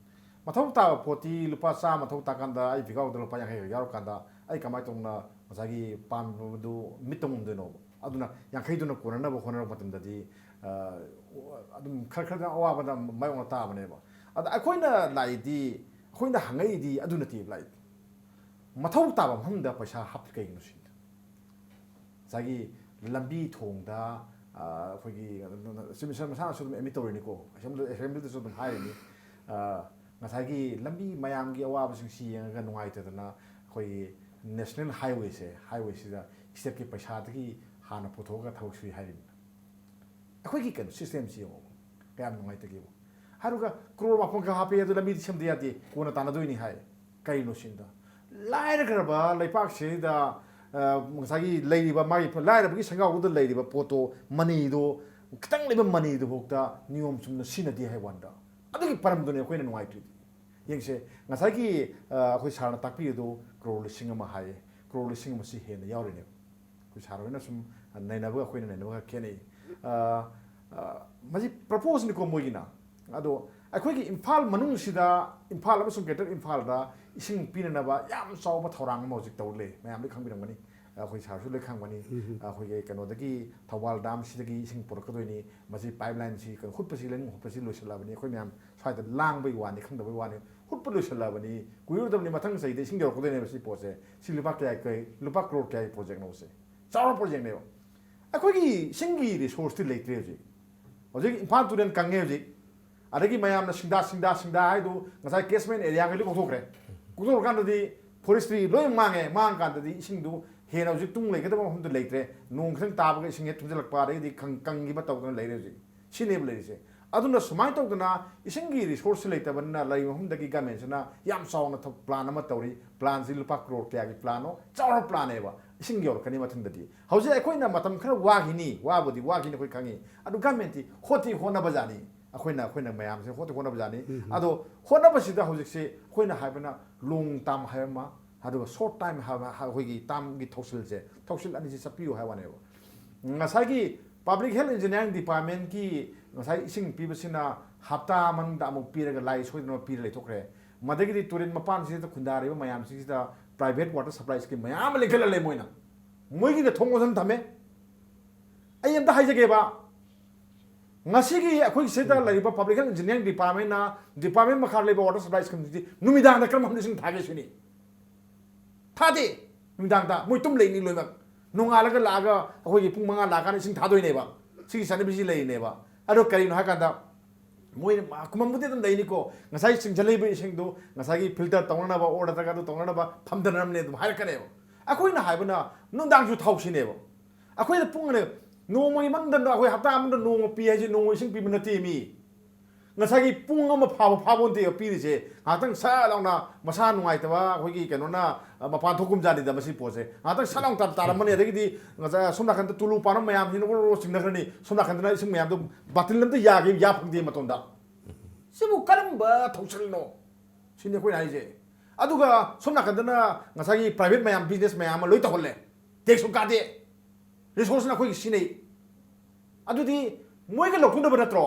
ꯃꯊꯧ ꯇꯥꯕ ꯄꯣꯠꯇꯤ ꯂꯨꯄꯥ ꯆꯥꯝꯃ ꯃꯊꯧ ꯇꯥꯀꯥꯟꯗ ꯑꯩ ꯐꯤꯈꯥꯎꯗ ꯂꯨꯄꯥ ꯌꯥꯡꯈꯩ ꯈꯛ ꯌꯥꯎꯔꯀꯥꯟꯗ ꯑꯩ ꯀꯃꯥꯏꯅ ꯇꯧꯅ ꯉꯁꯥꯏꯒꯤ ꯄꯥꯝꯕꯗꯨ ꯃꯤꯠꯇ ꯎꯗꯣꯏꯅꯣꯕ? ꯑꯗꯨꯅ ꯌꯥꯡꯈꯩꯗꯨꯅ ꯀꯣꯟꯅꯅꯕ ꯍꯣꯠꯅꯔꯛꯄ ꯃꯇꯝꯗꯗꯤ, ꯑ, ꯑꯗꯨꯝ ꯈꯔ ꯈꯔ ꯑꯋꯥꯕꯗ ꯃꯥꯌꯣꯛꯅ ꯇꯥꯕꯅꯦꯕ꯫ ꯑꯗ ꯑꯩꯈꯣꯏꯅ ꯂꯥꯛꯏꯗꯤ, ꯑꯩꯈꯣꯏꯅ ꯍꯪꯉꯛꯏꯗꯤ ꯑꯗꯨ ꯅꯠꯇꯦꯕ ꯂꯥꯛꯏꯗꯤ꯫ ꯃꯊꯧ ꯇꯥꯕ ꯃꯐꯝꯗ ꯄꯩꯁꯥ ꯍꯥꯞꯇ꯭ꯔꯤ ꯀꯩꯒꯤꯅꯣ ꯁꯤꯅꯤ꯫ ꯉꯁꯥꯏꯒꯤ ꯂꯝꯕꯤ ꯊꯣꯡꯗ, ꯑ, ꯑꯩꯈꯣꯏꯒꯤ ꯆꯤꯐ ꯃꯤꯅꯤꯁꯇꯔ ꯃꯁꯥꯅꯁꯨ ꯑꯗꯨꯝ admit ꯇꯧꯔꯤꯅꯤꯀꯣ, ꯑꯁꯦꯝꯕ꯭ꯂꯤ-, ꯑꯁꯦꯝꯕ꯭ꯂꯤꯗꯁꯨ ꯑꯗꯨꯝ ꯍꯥꯏꯔꯤꯅꯤ꯫ ꯑ, ꯉꯁꯥꯏꯒꯤ ꯂꯝꯕꯤ ꯃꯌꯥꯝꯒꯤ ꯑꯋꯥꯕꯁꯤꯡꯁꯤ ꯌꯦꯡꯉꯒ ꯅꯨꯡꯉꯥꯏꯇꯗꯅ ꯑꯩꯈꯣꯏꯒꯤ national highwayꯁꯦ, highwayꯁꯤꯗ stateꯀꯤ ꯄꯩꯁꯥꯗꯒꯤ ꯍꯥꯟꯅ ꯄꯨꯊꯣꯛꯑꯒ ꯊꯕꯛ ꯁꯨꯏ ꯍꯥꯏꯔꯤꯕꯅꯤ꯫ ꯑꯩꯈꯣꯏꯒꯤ ꯀꯩꯅꯣ systemꯁꯤ ꯌꯦꯡꯉꯣ, ꯀꯌꯥꯝ ꯅꯨꯡꯉꯥꯏꯇꯒꯦꯕ꯫ ꯍꯥꯏꯔꯒ ꯀ꯭ꯔꯣꯔ ꯃꯥꯄꯟ ꯈꯛ ꯍꯥꯞꯄꯦ, ꯑꯗꯨ ꯂꯝꯕꯤꯗꯤ ꯁꯦꯝꯗ ꯌꯥꯗꯦ, ꯀꯣꯟꯅ ꯇꯥꯟꯅꯗꯣꯏꯅꯤ ꯍꯥꯏ꯫ ꯀꯩꯅꯣ ꯁꯤꯗ? ꯂꯥꯏꯔꯈ꯭ꯔꯕ ꯂꯩꯄꯥꯛꯁꯤꯗ, ꯑ, ꯉꯁꯥꯏꯒꯤ ꯂꯩꯔꯤꯕ ꯃꯥꯒꯤ ꯂꯥꯏꯔꯕꯒꯤ ꯁꯪꯒꯥꯎꯗꯨꯗ ꯂꯩꯔꯤꯕ ꯄꯣꯠꯇꯣ, ꯃꯅꯤꯗꯨ, ꯈꯤꯇꯪ ꯂꯩꯕ ꯃꯅꯤꯗꯨꯐꯥꯎꯗ ꯅꯤꯌꯣꯝ ꯆꯨꯝꯅ ꯁꯤꯖꯤꯟꯅꯗꯦ ꯍꯥꯏ ꯋꯥꯅꯤꯗ꯫ ꯑꯗꯨꯒꯤ ꯄꯔꯝꯗꯨꯅꯦ ꯑꯩꯈꯣꯏꯅ ꯅꯨꯡꯉꯥꯏꯇ꯭ꯔꯤꯗꯤ꯫ ꯌꯦꯡꯁꯦ, ꯉꯁꯥꯏꯒꯤ, ꯑ, ꯑꯩꯈꯣꯏ ꯁꯥꯔꯅ ꯇꯥꯛꯄꯤꯔꯤꯗꯨ ꯀ꯭ꯔꯣꯔ ꯂꯤꯁꯤꯡ ꯑꯃ ꯍꯥꯏꯌꯦ꯫ ꯀ꯭ꯔꯣꯔ ꯂꯤꯁꯤꯡ ꯑꯃ ꯁꯤ ꯍꯦꯟꯅ ꯌꯥꯎꯔꯤꯅꯦꯕ꯫ ꯑꯩꯈꯣꯏ ꯁꯥꯔ ꯍꯣꯏꯅ ꯁꯨꯝ ꯅꯩꯅꯕꯒ ꯑꯩꯈꯣꯏꯅ ꯅꯩꯅꯕꯒ ꯈꯦꯠꯅꯩ꯫ ꯑ, ꯑ, ꯃꯁꯤ ꯄ꯭ꯔꯄꯣꯁꯅꯤꯀꯣ ꯃꯣꯏꯒꯤꯅ꯫ ꯑꯗꯣ ꯑꯩꯈꯣꯏꯒꯤ ꯏꯝꯐꯥꯜ ꯃꯅꯨꯡꯁꯤꯗ, ꯏꯝꯐꯥꯜ ꯑꯃꯁꯨꯡ ꯒ꯭ꯔꯦꯇꯔ ꯏꯝꯐꯥꯜꯗ ꯏꯁꯤꯡ ꯄꯤꯅꯅꯕ ꯌꯥꯝ ꯆꯥꯎꯕ ꯊꯧꯔꯥꯡ ꯑꯃ ꯍꯧꯖꯤꯛ ꯇꯧꯔ ꯂꯩ꯫ ꯃꯌꯥꯝ ꯂꯣꯏ ꯈꯪꯕꯤꯔꯝꯒꯅꯤ, ꯑꯩꯈꯣꯏ ꯁꯥꯔꯁꯨ ꯂꯣꯏ ꯈꯪꯕꯅꯤ꯫ ꯑꯩꯈꯣꯏꯒꯤ ꯀꯩꯅꯣꯗꯒꯤ, ꯊꯧꯕꯥꯜ ꯗꯥꯝꯁꯤꯗꯒꯤ ꯏꯁꯤꯡ ꯄꯨꯔꯛꯀꯗꯣꯏꯅꯤ꯫ ꯃꯁꯤ ꯄꯥꯏꯞ ꯂꯥꯏꯟꯁꯤ ꯀꯩꯅꯣ ꯍꯨꯠꯄꯁꯤ, ꯂꯩꯅꯨꯡ ꯍꯨꯠꯄꯁꯤ ꯂꯣꯏꯁꯤꯜꯂꯕꯅꯤ꯫ ꯑꯩꯈꯣꯏ ꯃꯌꯥꯝ ꯁ꯭ꯋꯥꯏꯗ ꯂꯥꯡꯕꯒꯤ ꯋꯥꯅꯤ, ꯈꯪꯗꯕꯒꯤ ꯋꯥꯅꯤ꯫ ꯍꯨꯠꯄ ꯂꯣꯏꯁꯤꯜꯂꯕꯅꯤ꯫ ꯀꯨꯏꯔꯨꯗꯕꯅꯤ, ꯃꯊꯪ ꯆꯍꯤꯗ ꯏꯁꯤꯡ ꯌꯧꯔꯛꯀꯗꯣꯏꯅꯦꯕ ꯁꯤ ꯄꯣꯠꯁꯦ꯫ ꯁꯤ ꯂꯨꯄꯥ ꯀꯌꯥ, ꯀꯩ, ꯂꯨꯄꯥ ꯀ꯭ꯔꯣꯔ ꯀꯌꯥꯒꯤ ꯄ꯭ꯔꯣꯖꯦꯛꯅꯣ ꯁꯦ? ꯆꯥꯎꯔ ꯄ꯭ꯔꯣꯖꯦꯛꯅꯦꯕ꯫ ꯑꯩꯈꯣꯏꯒꯤ ꯏꯁꯤꯡꯒꯤ ꯔꯤꯁꯣꯔꯁꯇꯤ ꯂꯩꯇ꯭ꯔꯦ ꯍꯧꯖꯤꯛ꯫ ꯍꯧꯖꯤꯛ ꯏꯝꯐꯥꯜ ꯇꯨꯔꯦꯜ ꯀꯪꯉꯦ ꯍꯧꯖꯤꯛ꯫ ꯑꯗꯒꯤ ꯃꯌꯥꯝꯅ ꯁꯤꯡꯗꯥ, ꯁꯤꯡꯗꯥ, ꯁꯤꯡꯗꯥ ꯍꯥꯏꯗꯨ ꯉꯁꯥꯏ ꯀꯦꯁꯃꯦꯟ ꯑꯦꯔꯤꯌꯥꯈꯩ ꯂꯣꯏ ꯀꯣꯛꯊꯣꯛꯈ꯭ꯔꯦ꯫ ꯀꯣꯛꯊꯣꯛꯈ꯭ꯔꯀꯥꯟꯗꯗꯤ ꯐꯣꯔꯦꯁꯇ꯭ꯔꯤ ꯂꯣꯏ ꯃꯥꯡꯉꯦ꯫ ꯃꯥꯡꯉꯀꯥꯟꯗꯗꯤ ꯏꯁꯤꯡꯗꯨ ꯍꯦꯟꯅ ꯍꯧꯖꯤꯛ ꯇꯨꯡ ꯂꯩꯒꯗꯕ ꯃꯐꯝꯗꯨ ꯂꯩꯇ꯭ꯔꯦ꯫ ꯅꯣꯡ ꯈꯤꯇꯪ ꯇꯥꯕꯒ ꯏꯁꯤꯡ ꯍꯦꯛ ꯊꯨꯝꯖꯤꯜꯂꯛꯄ, ꯑꯗꯒꯤꯗꯤ ꯀꯪ-, ꯀꯪꯈꯤꯕ ꯇꯧꯗꯅ ꯂꯩꯔꯦ ꯍꯧꯖꯤꯛ꯫ ꯁꯤꯅꯦꯕ ꯂꯩꯔꯤꯁꯦ꯫ ꯑꯗꯨꯅ ꯁꯨꯃꯥꯏꯅ ꯇꯧꯗꯅ ꯏꯁꯤꯡꯒꯤ ꯔꯤꯁꯣꯔꯁꯁꯤ ꯂꯩꯇꯕꯅꯤꯅ ꯂꯩꯔꯤꯕ ꯃꯐꯝꯗꯒꯤ ꯒꯃꯦꯟꯁꯤꯅ ꯌꯥꯝ ꯆꯥꯎꯅ ꯊꯕꯛ ꯄ꯭ꯂꯥꯟ ꯑꯃ ꯇꯧꯔꯤ꯫ ꯄ꯭ꯂꯥꯟꯁꯤ ꯂꯨꯄꯥ ꯀ꯭ꯔꯣꯔ ꯀꯌꯥꯒꯤ ꯄ꯭ꯂꯥꯟꯅꯣ? ꯆꯥꯎꯔ ꯄ꯭ꯂꯥꯟꯅꯦꯕ꯫ ꯏꯁꯤꯡ ꯌꯧꯔꯛꯀꯅꯤ ꯃꯊꯪꯗꯗꯤ꯫ ꯍꯧꯖꯤꯛ ꯑꯩꯈꯣꯏꯅ ꯃꯇꯝ ꯈꯔ ꯋꯥꯈꯤꯅꯤ, ꯋꯥꯕꯨꯗꯤ ꯋꯥꯈꯤꯅꯤ, ꯑꯩꯈꯣꯏ ꯈꯪꯉꯤ꯫ ꯑꯗꯨ ꯒꯃꯦꯟꯇꯤ ꯍꯣꯠꯇꯤ ꯍꯣꯠꯅꯕꯖꯥꯠꯅꯤ꯫ ꯑꯩꯈꯣꯏꯅ, ꯑꯩꯈꯣꯏꯅ ꯃꯌꯥꯝꯁꯦ ꯍꯣꯠꯇꯤ ꯍꯣꯠꯅꯕꯖꯥꯠꯅꯤ꯫ ꯑꯗꯣ ꯍꯣꯠꯅꯕꯁꯤꯗ ꯍꯧꯖꯤꯛꯁꯦ ꯑꯩꯈꯣꯏꯅ ꯍꯥꯏꯕꯅ ꯂꯣꯡ ꯇꯥꯝ ꯍꯥꯏꯕ ꯑꯃ, ꯑꯗꯨꯒ ꯁꯣꯔꯠ ꯇꯥꯏꯝ ꯍꯥꯏꯕ, ꯑꯩꯈꯣꯏꯒꯤ ꯇꯥꯝꯒꯤ ꯊꯧꯁꯤꯜꯁꯦ, ꯊꯧꯁꯤꯜ ꯑꯅꯤꯁꯦ ꯆꯠꯄꯤꯌꯨ ꯍꯥꯏꯕ ꯋꯥꯅꯦꯕ꯫ ꯉꯁꯥꯏꯒꯤ ꯄꯕ꯭ꯂꯤꯛ ꯍꯦꯜꯊ ꯏꯟꯖꯤꯅꯤꯌꯥꯔꯤꯡ ꯗꯤꯄꯥꯔꯠꯃꯦꯟꯀꯤ ꯉꯁꯥꯏ ꯏꯁꯤꯡ ꯄꯤꯕꯁꯤꯅ ꯍꯞꯇꯥ ꯃꯅꯨꯡꯗ ꯑꯃꯨꯛ ꯄꯤꯔꯒ ꯂꯥꯏ ꯁꯣꯏꯗꯅ ꯄꯤꯔ ꯂꯩꯊꯣꯛꯈ꯭ꯔꯦ꯫ ꯃꯗꯒꯤꯗꯤ ꯇꯨꯔꯦꯜ ꯃꯄꯥꯟꯁꯤꯗ ꯈꯨꯟꯗꯥꯔꯤꯕ ꯃꯌꯥꯝꯁꯤꯡꯁꯤꯗ ꯄ꯭ꯔꯥꯏꯚꯦꯠ ꯋꯥꯇꯔ ꯁꯄ꯭ꯂꯥꯏ ꯁ꯭ꯀꯤꯝ ꯃꯌꯥꯝ ꯑꯃ ꯂꯤꯡꯈꯠꯍꯜꯂꯦ ꯃꯣꯏꯅ꯫ ꯃꯣꯏꯒꯤꯗ ꯊꯣꯡ ꯂꯣꯟꯁꯤꯟ ꯊꯝꯃꯦ꯫ ꯑꯩ ꯑꯝꯇ ꯍꯥꯏꯖꯒꯦꯕ, ꯉꯁꯤꯒꯤ ꯑꯩꯈꯣꯏ ꯁꯤꯗ ꯂꯩꯔꯤꯕ ꯄꯕ꯭ꯂꯤꯛ ꯍꯦꯜꯊ ꯏꯟꯖꯤꯅꯤꯌꯥꯔꯤꯡ ꯗꯤꯄꯥꯔꯠꯃꯦꯟꯅ, ꯗꯤꯄꯥꯔꯠꯃꯦꯟ ꯃꯈꯥꯗ ꯂꯩꯕ ꯋꯥꯇꯔ ꯁꯄ꯭ꯂꯥꯏ ꯁ꯭ꯀꯤꯝꯁꯤꯗꯤ ꯅꯨꯃꯤꯗꯥꯡꯗ ꯀꯔꯝꯕ ꯃꯐꯝꯗ ꯏꯁꯤꯡ ꯊꯥꯒꯦ ꯁꯤꯅꯤ꯫ ꯊꯥꯗꯦ꯫ ꯅꯨꯃꯤꯗꯥꯡꯗ ꯃꯣꯏ ꯇꯨꯝ ꯂꯩꯅꯤ ꯂꯣꯏꯅꯃꯛ꯫ ꯅꯣꯡꯉꯥꯜꯂꯒ ꯂꯥꯛꯑꯒ ꯑꯩꯈꯣꯏꯒꯤ ꯄꯨꯡ ꯃꯉꯥ ꯂꯥꯛꯑꯀꯥꯟꯗ ꯏꯁꯤꯡ ꯊꯥꯗꯣꯏꯅꯦꯕ꯫ ꯁꯤꯒꯤ ꯆꯠꯅꯕꯤꯁꯤ ꯂꯩꯔꯤꯅꯦꯕ꯫ ꯑꯗꯣ ꯀꯔꯤꯅꯣ ꯍꯥꯏꯀꯥꯟꯗ ꯃꯣꯏꯅ ꯃꯥ-, ꯈꯨꯃꯟꯕꯨꯗꯤ ꯑꯗꯨꯝ ꯂꯩꯅꯤꯀꯣ, ꯉꯁꯥꯏ ꯆꯤꯡꯁꯤꯜꯂꯛꯏꯕ ꯏꯁꯤꯡꯗꯣ ꯉꯁꯥꯏꯒꯤ ꯐꯤꯜꯇꯔ ꯇꯧꯅꯅꯕ ꯑꯣꯔ ꯅꯠꯇ꯭ꯔꯒ ꯑꯗꯨ ꯇꯧꯅꯅꯕ ꯊꯝꯗꯅꯔꯝꯅꯦ ꯑꯗꯨꯝ ꯍꯥꯏꯔꯛꯀꯅꯦꯕ꯫ ꯑꯩꯈꯣꯏꯅ ꯍꯥꯏꯕꯅ ꯅꯨꯡꯗꯥꯡꯁꯨ ꯊꯥꯎꯁꯤꯅꯦꯕ꯫ ꯑꯩꯈꯣꯏꯅ ꯄꯨꯡ ꯑꯅꯤ, ꯅꯣꯡꯃꯒꯤ ꯃꯅꯨꯡꯗ ꯑꯩꯈꯣꯏ ꯍꯞꯇꯥ ꯑꯃꯗ ꯅꯣꯡꯃ ꯄꯤ ꯍꯥꯏꯁꯦ ꯅꯣꯡꯃ ꯏꯁꯤꯡ ꯄꯤꯕ ꯅꯠꯇꯦ ꯃꯤ꯫ ꯉꯁꯥꯏꯒꯤ ꯄꯨꯡ ꯑꯃ ꯐꯥꯕ ꯐꯥꯕ ꯅꯠꯇꯦ ꯄꯤꯔꯤꯁꯦ꯫ ꯉꯥꯏꯍꯥꯛꯇꯪ ꯁꯠ ꯂꯥꯎꯅ ꯃꯁꯥ ꯅꯨꯡꯉꯥꯏꯇꯕ ꯑꯩꯈꯣꯏꯒꯤ ꯀꯩꯅꯣꯅ, ꯑ, ꯃꯄꯥꯟ ꯊꯣꯛꯀꯨꯝꯖꯥꯅꯤꯗ ꯃꯁꯤ ꯄꯣꯠꯁꯦ꯫ ꯉꯥꯏꯍꯥꯛꯇꯪ ꯁꯠ ꯂꯥꯎꯅ ꯇꯥ-, ꯇꯥꯔꯝꯃꯅꯤ꯫ ꯑꯗꯒꯤꯗꯤ ꯉꯁꯥꯏ ꯁꯣꯝ ꯅꯥꯀꯟꯗ ꯇꯨꯂꯨ ꯄꯥꯟꯕ ꯃꯌꯥꯝꯁꯤꯅ ꯑꯣꯔꯣ ꯑꯣꯔꯣ ꯆꯤꯡꯅꯈ꯭ꯔꯅꯤ꯫ ꯁꯣꯝ ꯅꯥꯀꯟꯗꯅ ꯏꯁꯤꯡ ꯃꯌꯥꯝꯗꯣ ꯕꯥꯇꯤꯜ ꯑꯝꯇ ꯌꯥꯒꯦ, ꯌꯥ ꯐꯪꯗꯦ ꯃꯇꯣꯟꯗ꯫ ꯁꯤꯕꯨ ꯀꯔꯝꯕ ꯊꯧꯁꯤꯜꯅꯣ? ꯁꯤꯅꯤ ꯑꯩꯈꯣꯏꯅ ꯍꯥꯏꯁꯦ꯫ ꯑꯗꯨꯒ ꯁꯣꯝ ꯅꯥꯀꯟꯗꯅ ꯉꯁꯥꯏꯒꯤ private ꯃꯌꯥꯝ, business ꯃꯌꯥꯝ ꯑꯃ ꯂꯣꯏ ꯇꯧꯍꯜꯂꯦ꯫ Taxꯁꯨ ꯀꯥꯗꯦ꯫ Resourceꯅ ꯑꯩꯈꯣꯏꯒꯤ ꯁꯤꯖꯤꯟꯅꯩ꯫ ꯑꯗꯨꯗꯤ ꯃꯣꯏꯒ ꯂꯧꯊꯣꯛꯅꯕ ꯅꯠꯇ꯭ꯔꯣ?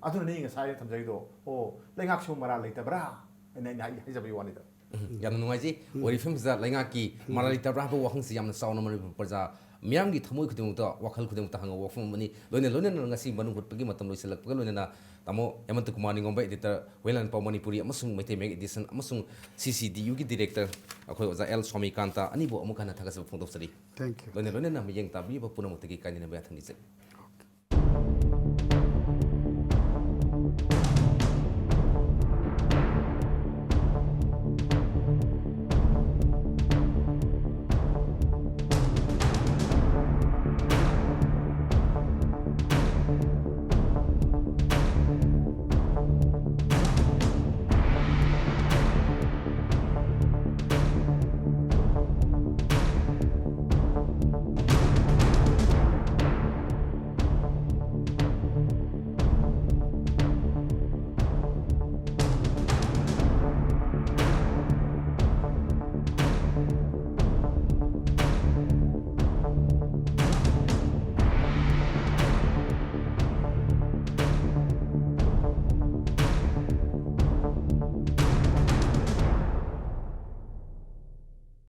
ꯑꯗꯨꯅꯅꯤ ꯉꯁꯥꯏ ꯊꯝꯖꯔꯤꯗꯣ, "ꯑꯣ, ꯂꯩꯉꯥꯛꯁꯤꯕꯨ ꯃꯔꯥꯜ ꯂꯩꯇꯕ꯭ꯔꯥ?" ꯍꯥꯏꯅ ꯑꯩꯅ ꯍꯥꯏ-, ꯍꯥꯏꯖꯕꯒꯤ ꯋꯥꯅꯤꯗ꯫ ꯎꯝ, ꯌꯥꯝꯅ ꯅꯨꯡꯉꯥꯏꯖꯩ꯫ ꯎꯝ꯫ ꯋꯥꯔꯤ ꯐꯤꯂꯝꯁꯤꯗ ꯂꯩꯉꯥꯛꯀꯤ ꯎꯝ꯫ ꯃꯔꯥꯜ ꯂꯩꯇꯕ꯭ꯔꯥ ꯍꯥꯏꯕ ꯋꯥꯍꯪꯁꯤ ꯌꯥꯝꯅ ꯆꯥꯎꯅ ꯃꯅꯤꯄꯨꯔ ꯄ꯭ꯔꯖꯥ ꯃꯤꯌꯥꯝꯒꯤ ꯊꯃꯣꯏ ꯈꯨꯗꯤꯡꯃꯛꯇ, ꯋꯥꯈꯜ ꯈꯨꯗꯤꯡꯃꯛꯇ ꯍꯪꯕ ꯋꯥꯐꯝ ꯑꯃꯅꯤ꯫ ꯂꯣꯏꯅ ꯂꯣꯏꯅꯅ ꯉꯁꯤ ꯃꯅꯨꯡ ꯍꯨꯠꯄꯒꯤ ꯃꯇꯝ ꯂꯣꯏꯁꯤꯜꯂꯛꯄꯒ ꯂꯣꯏꯅꯅ ꯇꯥꯃꯣ ꯍꯦꯃꯟꯇ ꯀꯨꯃꯥꯔ ꯅꯤꯡꯉꯣꯝꯕ, editor, ꯋꯦꯂꯥꯟ ꯄꯥꯎ ꯃꯅꯤꯄꯨꯔꯤ ꯑꯃꯁꯨꯡ ꯃꯩꯇꯩ ꯃꯌꯦꯛ edition ꯑꯃꯁꯨꯡ C C D Uꯒꯤ director ꯑꯩꯈꯣꯏ ꯑꯣꯖꯥ ꯑꯦꯜ ꯁ꯭ꯋꯥꯃꯤꯀꯥꯟꯇ ꯑꯅꯤꯕꯨ ꯑꯃꯨꯛ ꯍꯟꯅ ꯊꯥꯒꯠꯆꯕ ꯐꯣꯡꯗꯣꯛꯆꯔꯤ꯫ Thank you꯫ ꯂꯣꯏꯅ ꯂꯣꯏꯅꯅ ꯃꯤꯠꯌꯦꯡ ꯇꯥꯕꯤꯕ ꯄꯨꯝꯅꯃꯛꯇꯒꯤ ꯀꯥꯏꯅꯅꯕ ꯌꯥꯊꯪ ꯅꯤꯖꯩ꯫